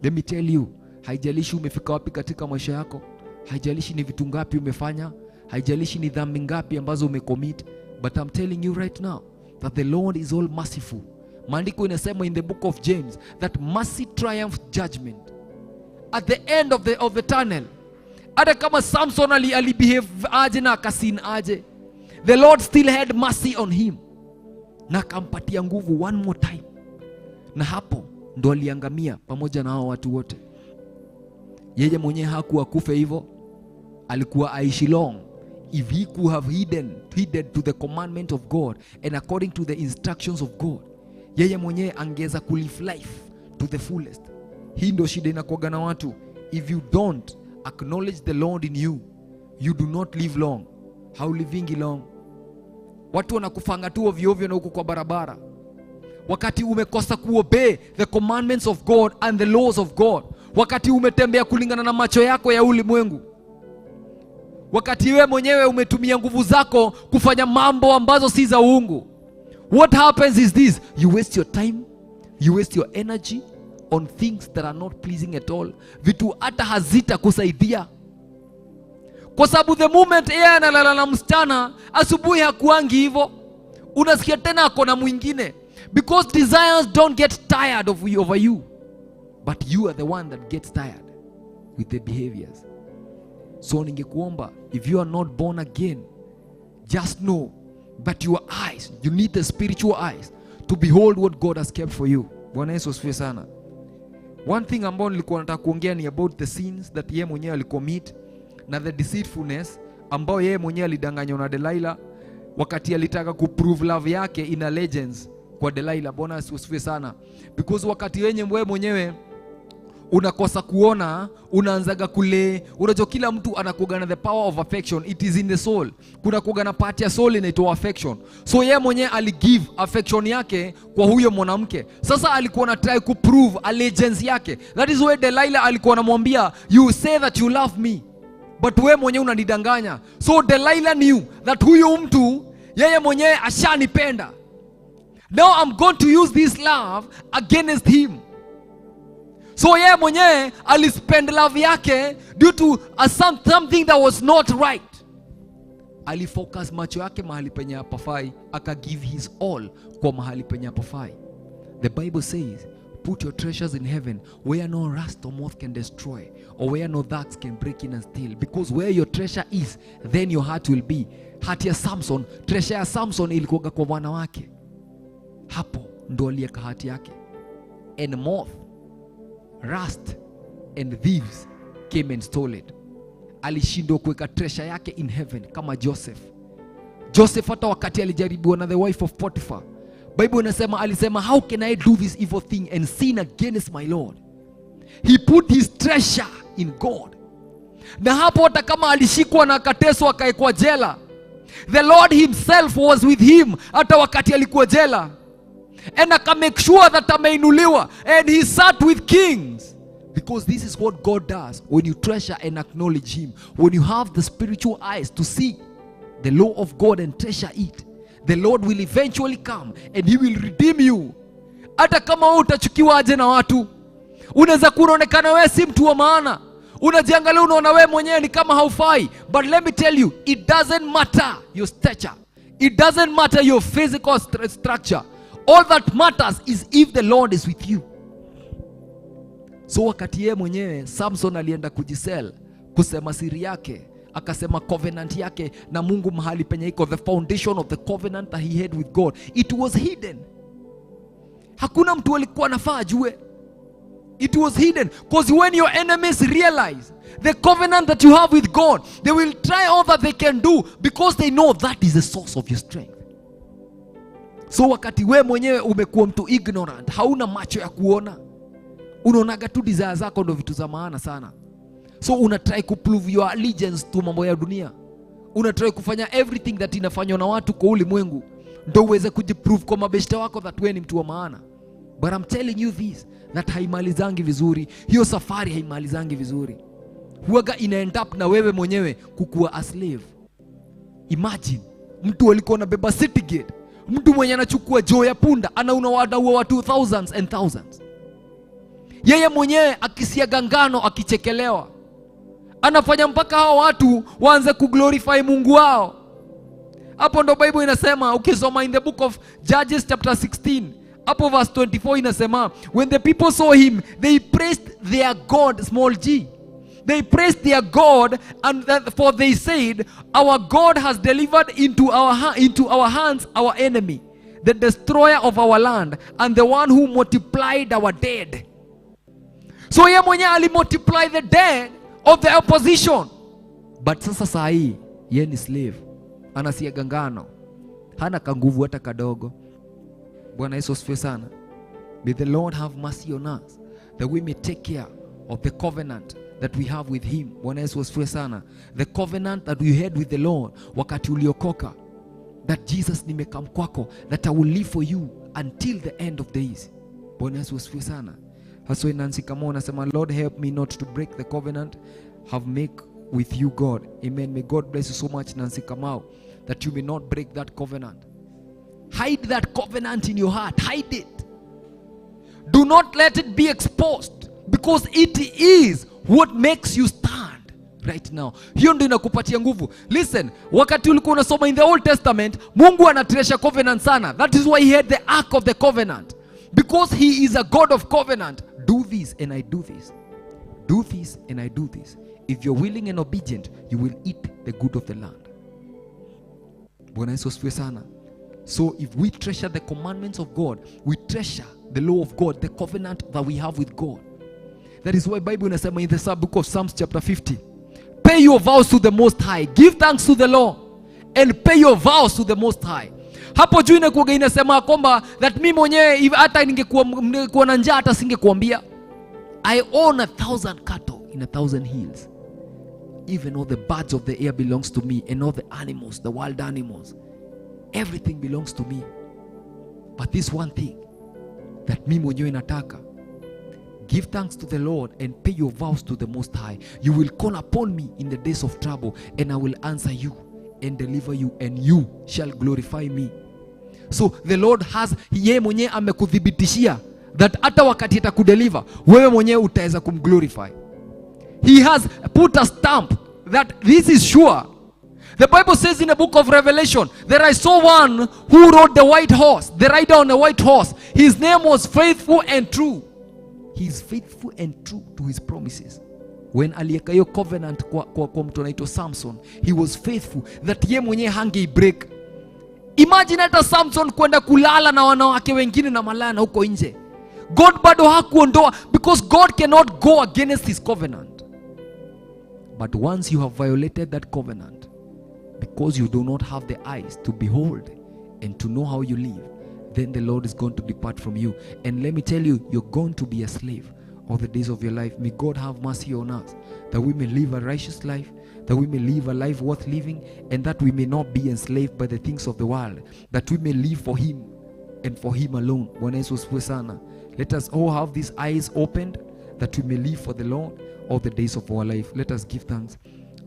Let me tell you, haijalishi umefika wapi katika maisha yako, haijalishi ni vitu ngapi umefanya, haijalishi ni dhambi ngapi ambazo umecommit, but I'm telling you right now that the Lord is all merciful. Maandiko inasema in the book of James that mercy triumphs judgment. At the end of the tunnel, hata kama Samson alibehave aje na akasin aje, the Lord still had mercy on him na akampatia nguvu one more time, na hapo ndo aliangamia pamoja na hao watu wote. Yeye mwenyewe hakuwa akufe hivyo. Alikuwa aishi long if he could have heeded to the commandment of God and according to the instructions of God. Yeye mwenyewe angeweza kulive life to the fullest. Hii ndio shida inakuwaga na watu. If you don't acknowledge the Lord in you, you do not live long. Haulivingi long. Watu wanakufanga tu ovyo ovyo na huko kwa barabara. Wakati umekosa kuobey the commandments of God and the laws of God, wakati umetembea kulingana na macho yako ya ulimwengu, wakati wewe mwenyewe umetumia nguvu zako kufanya mambo ambazo si za uungu, what happens is this: you waste your time, you waste your energy on things that are not pleasing at all, vitu hata hazitakusaidia. Kwa sababu the moment yeye analala na msichana, asubuhi hakuangi hivyo, unasikia tena ako na mwingine, because desires don't get tired of you, over you, but you are the one that gets tired with the behaviors. So ningekuomba, if you are not born again, just know that your eyes, you need the spiritual eyes to behold what God has kept for you. Bwana Yesu asifiwe sana. One thing ambao nilikuwa nataka kuongea ni about the sins that yeye mwenyewe alicommit na the deceitfulness ambao yeye mwenyewe alidanganywa na Delilah wakati alitaka kuprove love yake in allegiance kwa Delilah. Bwana asifiwe sana. Because wakati wenye wewe mwenyewe unakosa kuona, unaanzaga kule, unajua kila mtu anakuga na the power of affection, it is in the soul. Kuna kuga na part ya soul inaitwa affection. So yeye mwenyewe aligive affection yake kwa huyo mwanamke. Sasa alikuwa na try kuprove allegiance yake. That is why Delilah alikuwa anamwambia, "You say that you love me, but wewe mwenyewe unanidanganya." So Delilah knew that huyu mtu yeye mwenyewe ashanipenda. Now I'm going to use this love against him. So yeye mwenyewe alispend love yake due to something that was not right. Alifocus macho yake mahali penye hapafai, akagive his all kwa mahali penye hapafai. The Bible says, "Put your treasures in heaven where no rust or moth can destroy, or where no thugs can break in and steal." Because where your treasure is, then your heart will be. Heart ya Samson, treasure ya Samson ilikuwa kwa wanawake. Hapo ndo aliweka heart yake. And moth, rust and thieves came and stole it. Alishindwa kuweka treasure yake in heaven kama Joseph. Joseph hata wakati alijaribiwa na the wife of Potiphar, Bible inasema alisema, "How can I do this evil thing and sin against my Lord?" He put his treasure in God. Na hapo hata kama alishikwa na akateswa akaekwa jela, the Lord himself was with him hata wakati alikuwa jela. And aka make sure that ameinuliwa, and he sat with kings. Because this is what God does when you treasure and acknowledge him. When you have the spiritual eyes to see the law of God and treasure it, the Lord will eventually come and he will redeem you. Hata kama wewe utachukiwa aje na watu, unaweza kuwa unaonekana wewe si mtu wa maana, unajiangalia unaona wewe mwenyewe ni kama haufai, but let me tell you, it doesn't matter your stature, it doesn't matter your physical structure. All that matters is if the Lord is with you. So wakati yeye mwenyewe Samson alienda kujisell, kusema siri yake, akasema covenant yake na Mungu mahali penye iko, the foundation of the covenant that he had with God, it was hidden. Hakuna mtu alikuwa anafaa ajue. It was hidden because when your enemies realize the covenant that you have with God, they will try all that they can do because they know that is the source of your strength. So wakati we mwenyewe umekuwa mtu ignorant, hauna macho ya kuona, unaonaga tu desire zako ndo vitu za maana sana. So una try kuprove your allegiance to mambo ya dunia, una try kufanya everything that inafanywa na watu kwa ulimwengu ndo uweze kujiprove kwa mabeshte wako that we ni mtu wa maana. But I'm telling you this, that haimalizangi vizuri. Hiyo safari haimalizangi vizuri, huwaga ina end up na wewe mwenyewe kukuwa a slave. Imagine mtu alikuwa anabeba city gate, mtu mwenye anachukua joo ya punda, anaua watu thousands and thousands, yeye mwenyewe akisiaga ngano akichekelewa, anafanya mpaka hao watu waanze kuglorify Mungu wao. Hapo ndo Bible inasema, ukisoma in the book of Judges chapter 16 hapo verse 24 inasema, "When the people saw him, they praised their God," small g. "They praised their God, and that, for they said, 'Our God has delivered into our hands our enemy, the destroyer of our land, and the one who multiplied our dead.'" So yeye mwenyewe alimultiply the dead of the opposition. But sasa saa hii ye ni slave, anasiaga ngano, hana kanguvu hata kadogo. Bwana Yesu asifiwe sana. May the Lord have mercy on us that we may take care of the covenant that we have with him. Bwana Yesu asifiwe sana. The covenant that we had with the Lord wakati uliokoka, that Jesus nimekam kwako, that I will live for you until the end of days. Bwana Yesu asifiwe sana. Haswa Nancy Kamo anasema, Lord help me not to break the covenant have make with you, God. Amen. May God bless you so much, Nancy Kamau, that you may not break that covenant. Hide that covenant in your heart. Hide it. Do not let it be exposed, because it is what makes you stand right now. Hiyo ndio inakupatia nguvu. Listen, wakati ulikuwa unasoma in the Old Testament, Mungu anatreasure covenant sana. That is why he had the Ark of the Covenant. Because he is a God of covenant. Do this and I do this. Do this and I do this. If you're willing and obedient, you will eat the good of the land. Bwana Yesu asifiwe sana. So if we treasure the commandments of God, we treasure the law of God, the covenant that we have with God. That is why Bible inasema in the book of Psalms chapter 50, pay your vows to the Most High, give thanks to the Lord, and pay your vows to the Most High. Hapo juu inakuwa inasema kwamba that mimi mwenyewe hata ningekuwa na njaa hata singekuambia. I own 1,000 cattle in 1,000 hills. Even all the birds of the air belongs to me, and all the animals, the wild animals. Everything belongs to me. But this one thing that mimi mwenyewe nataka, give thanks to the Lord and pay your vows to the Most High. You will call upon me in the days of trouble, and I will answer you and deliver you, and you shall glorify me. So the Lord has, yeye mwenyewe amekuthibitishia that hata wakati atakudeliver, wewe mwenyewe utaweza kumglorify. He has put a stamp that this is sure. The Bible says in the book of Revelation that I saw one who rode the white horse, the rider on the white horse. His name was Faithful and True. He is faithful and true to his promises. When alieka hiyo covenant kwa mtu anaitwa Samson, he was faithful that ye mwenyewe hangei break. Imagine hata Samson kwenda kulala na wanawake wengine na malaya huko nje, God bado hakuondoa, because God cannot go against his covenant. But once you have violated that covenant, because you do not have the eyes to behold and to know how you live, then the Lord is going to depart from you. And let me tell you, you're going to be a slave all the days of your life. May God have mercy on us, that we may live a righteous life, that we may live a life worth living, and that we may not be enslaved by the things of the world, that we may live for him and for him alone. Bwana Yesu asifiwe sana. Let us all have these eyes opened, that we may live for the Lord all the days of our life. Let us give thanks.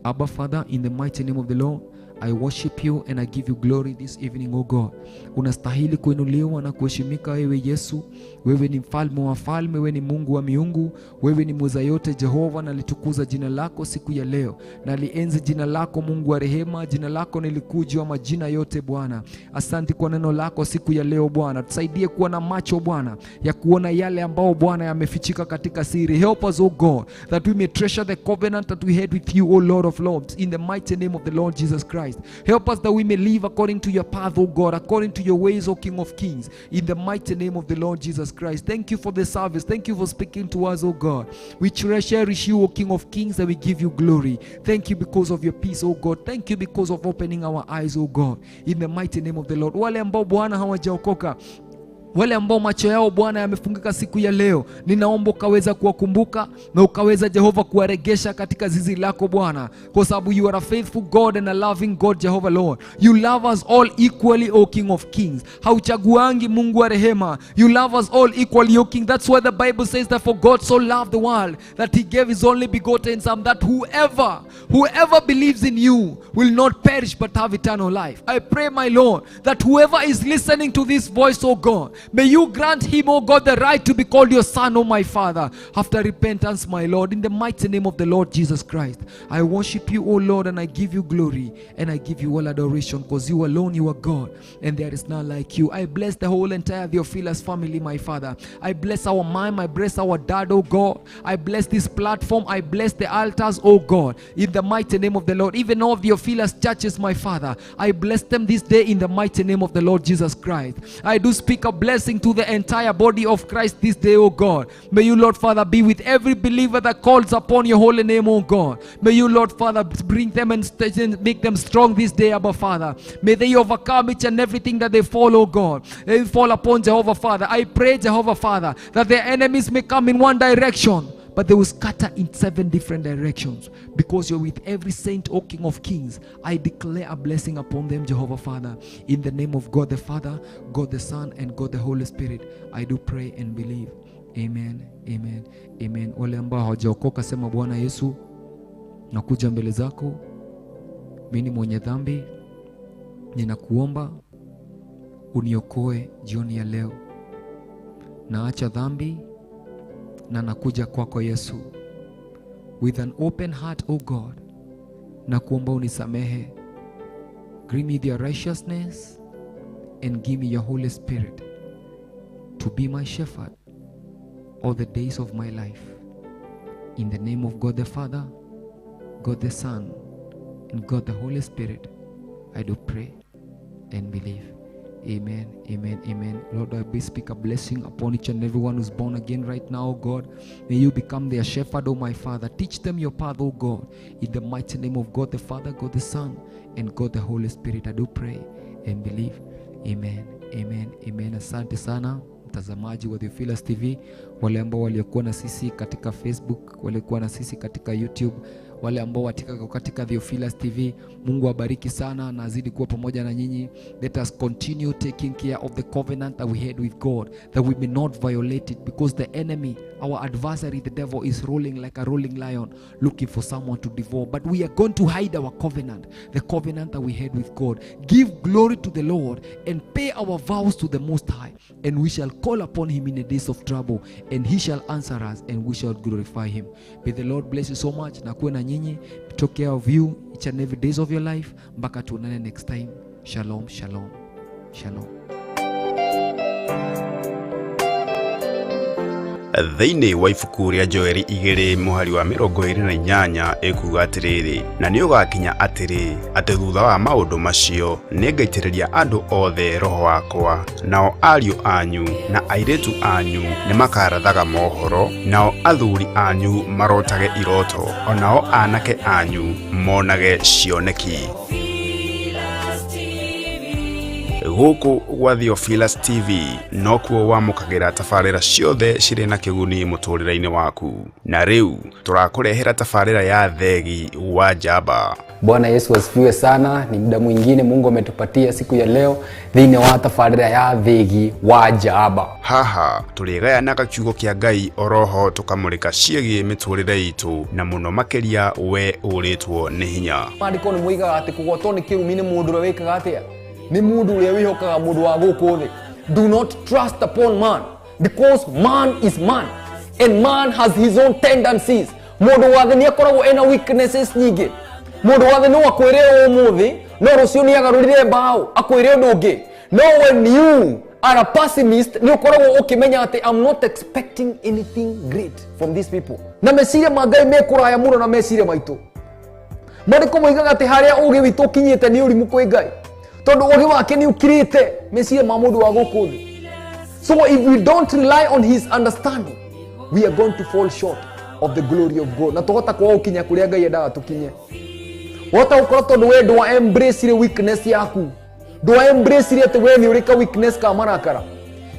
Abba Father, in the mighty name of the Lord, I worship you and I give you glory this evening, O God. Unastahili kuinuliwa na kuheshimika wewe Yesu. Wewe ni mfalme wa falme, wewe ni Mungu wa miungu, wewe ni mweza yote Jehova. Nalitukuza jina lako siku ya leo, nalienzi jina lako Mungu wa rehema. Jina lako nilikujua majina yote Bwana. Asante kwa neno lako siku ya leo Bwana. Tusaidie kuwa na macho Bwana ya kuona yale ambao Bwana yamefichika katika siri. Help us, O God, that we may treasure the covenant that we had with you, O Lord of Lords, in the mighty name of the Lord Jesus Christ. Help us that we may live according to your path, O God, according to your ways, O King of Kings, in the mighty name of the Lord Jesus Christ. Thank you for the service. Thank you for speaking to us, O God. We cherish you, O King of Kings, and we give you glory. Thank you because of your peace, O God. Thank you because of opening our eyes, O God, in the mighty name of the Lord. Wale ambao Bwana hawajaokoka, wale ambao macho yao Bwana yamefungika siku ya leo, ninaomba ukaweza kuwakumbuka na ukaweza Jehova kuwaregesha katika zizi lako Bwana, kwa sababu you are a faithful God and a loving God, Jehovah Lord. You love us all equally, O King of Kings. Hauchaguangi, Mungu wa rehema. You love us all equally, O King. That's why the Bible says that for God so loved the world that he gave his only begotten Son, that whoever believes in you will not perish but have eternal life. I pray, my Lord, that whoever is listening to this voice, O God, may you grant him, O God, the right to be called your son, O my Father, after repentance, my Lord, in the mighty name of the Lord Jesus Christ. I worship you, O Lord, and I give you glory, and I give you all adoration, because you alone, you are God, and there is none like you. I bless the whole entire Theophilus family, my Father. I bless our mom, I bless our dad, O God. I bless this platform, I bless the altars, O God, in the mighty name of the Lord. Even all Theophilus churches, my Father, I bless them this day in the mighty name of the Lord Jesus Christ. I do speak a blessing blessing to the entire body of Christ this day, O God. May you, Lord Father, be with every believer that calls upon your holy name, O God. May you, Lord Father, bring them and make them strong this day, Abba Father. May they overcome each and everything that they fall, O God. They fall upon Jehovah Father. I pray, Jehovah Father, that their enemies may come in one direction, but they will scatter in 7 different directions, because you're with every saint, O King of Kings. I declare a blessing upon them, Jehovah Father. In the name of God the Father, God the Son, and God the Holy Spirit, I do pray and believe. Amen, amen, amen. Wale ambao hawajaokoka, sema Bwana Yesu, nakuja mbele zako, mimi ni mwenye dhambi, ninakuomba uniokoe jioni ya leo. Naacha dhambi na nakuja kwako Yesu. With an open heart, O God, nakuomba unisamehe. Give me your righteousness and give me your Holy Spirit to be my shepherd all the days of my life. In the name of God the Father, God the Son, and God the Holy Spirit, I do pray and believe. Amen, amen, amen. Lord, I speak a blessing upon each and everyone who's born again right now, God. May you become their shepherd, O my Father. Teach them your path, O God. In the mighty name of God the Father, God the Son, and God the Holy Spirit, I do pray and believe. Amen, amen, amen. Asante sana mtazamaji wa Theophilus TV, wale ambao waliokuwa na sisi katika Facebook, waliokuwa na sisi katika YouTube, wale ambao katika Theophilus TV. Mungu awabariki sana na azidi kuwa pamoja na nyinyi. Let us continue taking care of the covenant that we had with God, that we may not violate it, because the enemy, our adversary, the devil, is rolling like a rolling lion, looking for someone to devour. But we are going to hide our covenant, the covenant that we had with God. Give glory to the Lord and pay our vows to the Most High, and we shall call upon him in the days of trouble, and he shall answer us, and we shall glorify him. May the Lord bless you so much. Na kuwe na nyinyi. Take care of you each and every days of your life. Mpaka tuonane next time. Shalom, shalom, shalom. Thĩinĩ wa ibuku rĩa Joeli 2 mũhari wa 28 ĩkuuga atĩrĩrĩ, na nĩ ũgakinya atĩrĩ, atĩ thutha wa maũndũ macio nĩngaitĩrĩria andũ othe roho wakwa, nao ariũ anyu na airĩtu anyu nĩmakarathaga mohoro, nao athuri anyu marotage iroto, onao anake anyu monage cioneki. Gũkũ gwa Theophilus TV nokuo wamũkagĩra tabarĩra ciothe cirĩ na kĩguni mũtũrĩre-inĩ waku. Na rĩu tũrakũrehera tabarĩra ya Thegi wa Njamba. Bwana Yesu asifiwe sana. Ni muda mwingine Mungu ametupatia siku ya leo thĩinĩ wa tabarĩra ya Thegi wa Njamba. Haha tũrĩgayanaga kiugo kĩa Ngai oroho tũkamũrĩka ciĩgiĩ mĩtũrĩre itũ, na mũno makĩria we ũrĩtwo nĩ hinya. Maandĩko nĩ moigaga atĩ kũgwatwo nĩ kĩrumi nĩ mũndũ ũrĩa wĩkaga atĩa? Nĩ mũndũ ũrĩa wĩhokaga mũndũ wa gũkũ thĩ. Do not trust upon man, because man is man, and man has his own tendencies. Mũndũ wa thĩ nĩ akoragwo ena weaknesses nyingĩ. Mũndũ wa thĩ no akwĩre ũmũthĩ, no rũciũ nĩ agarũrire mbaũ akwĩre ũndũ ũngĩ. No when you are a pessimist, nĩ ũkoragwo ũkĩmenya atĩ I'm not expecting anything great from these people. Na meciria ma Ngai me kũraya mũno na meciria maitũ. Maandĩko moigaga atĩ harĩa ũũgĩ witũ ũkinyĩte nĩ ũrimũ kwĩ Ngai, tondũ ũũgĩ wake nĩ ũkirĩte meciria ma mũndũ wa gũkũ thĩ. So if we don't rely on his understanding, we are going to fall short of the glory of God. Na tũhota kwaga gũkinya kũrĩa Ngai endaga tũkinye. Wahota gũkorwo tondũ we ndwa embrace weakness yaku, ndwa embrace atĩ we nĩ ũrĩ ka weakness ka marakara.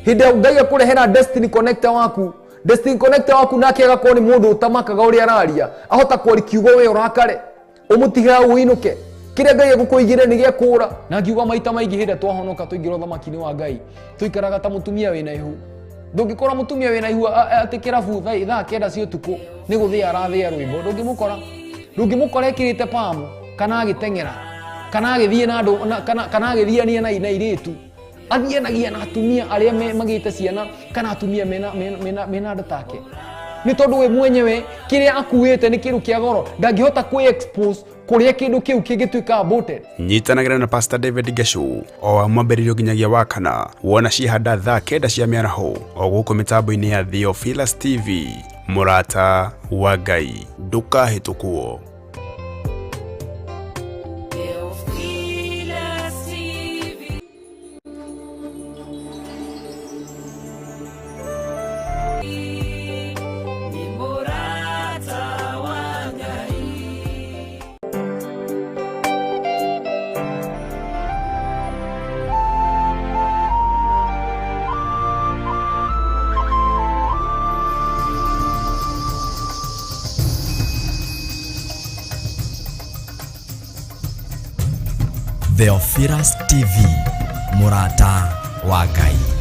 Hĩndĩ ĩrĩa Ngai akũrehera destiny connector waku, destiny connector waku nake agakorwo nĩ mũndũ ũtamakaga ũrĩa araria, ahota kwaria kiugo we ũrakare, ũmũtige hau ũinũke. Kĩrĩa Ngai egũkũigĩre nĩ gĩa kũũra. Na ngiuga maita maingĩ hĩndĩ ĩrĩa twahonoka tũingĩra ũthamaki-inĩ wa Ngai, tũikaraga ta mũtumia wĩna ihu. Ndũngĩkora mũtumia wĩna ihu atĩ kĩrabu thaa 9 cia ũtukũ nĩ gũthĩa arathĩa rwĩmbo. Ndũngĩmũkora. Ndũngĩmũkora ekĩrĩte pamu, kana agĩteng'era, kana agĩthiĩ na andũ, kana agĩthiania na airĩtu. Athianagia na atumia arĩa magĩte ciana, kana atumia mena nda take. Nĩ tondũ we mwenyewe kĩrĩa akuĩte nĩ kĩndũ kĩa goro, ndangĩhota kwĩ-expose kũrĩa kĩndũ kĩu kĩngĩtuĩka aborted. Nyitanagĩra na Pastor David Geshu o wa mwambĩrĩrio nginyagia wa kana, wona cihanda thaa 9 cia mĩaraho o gũkũ mĩtambo-inĩ ya Theophilus TV. Mũrata wa Ngai, ndũkahĩtũkwo. Theophilus TV. Theophilus TV, mũrata wa Ngai.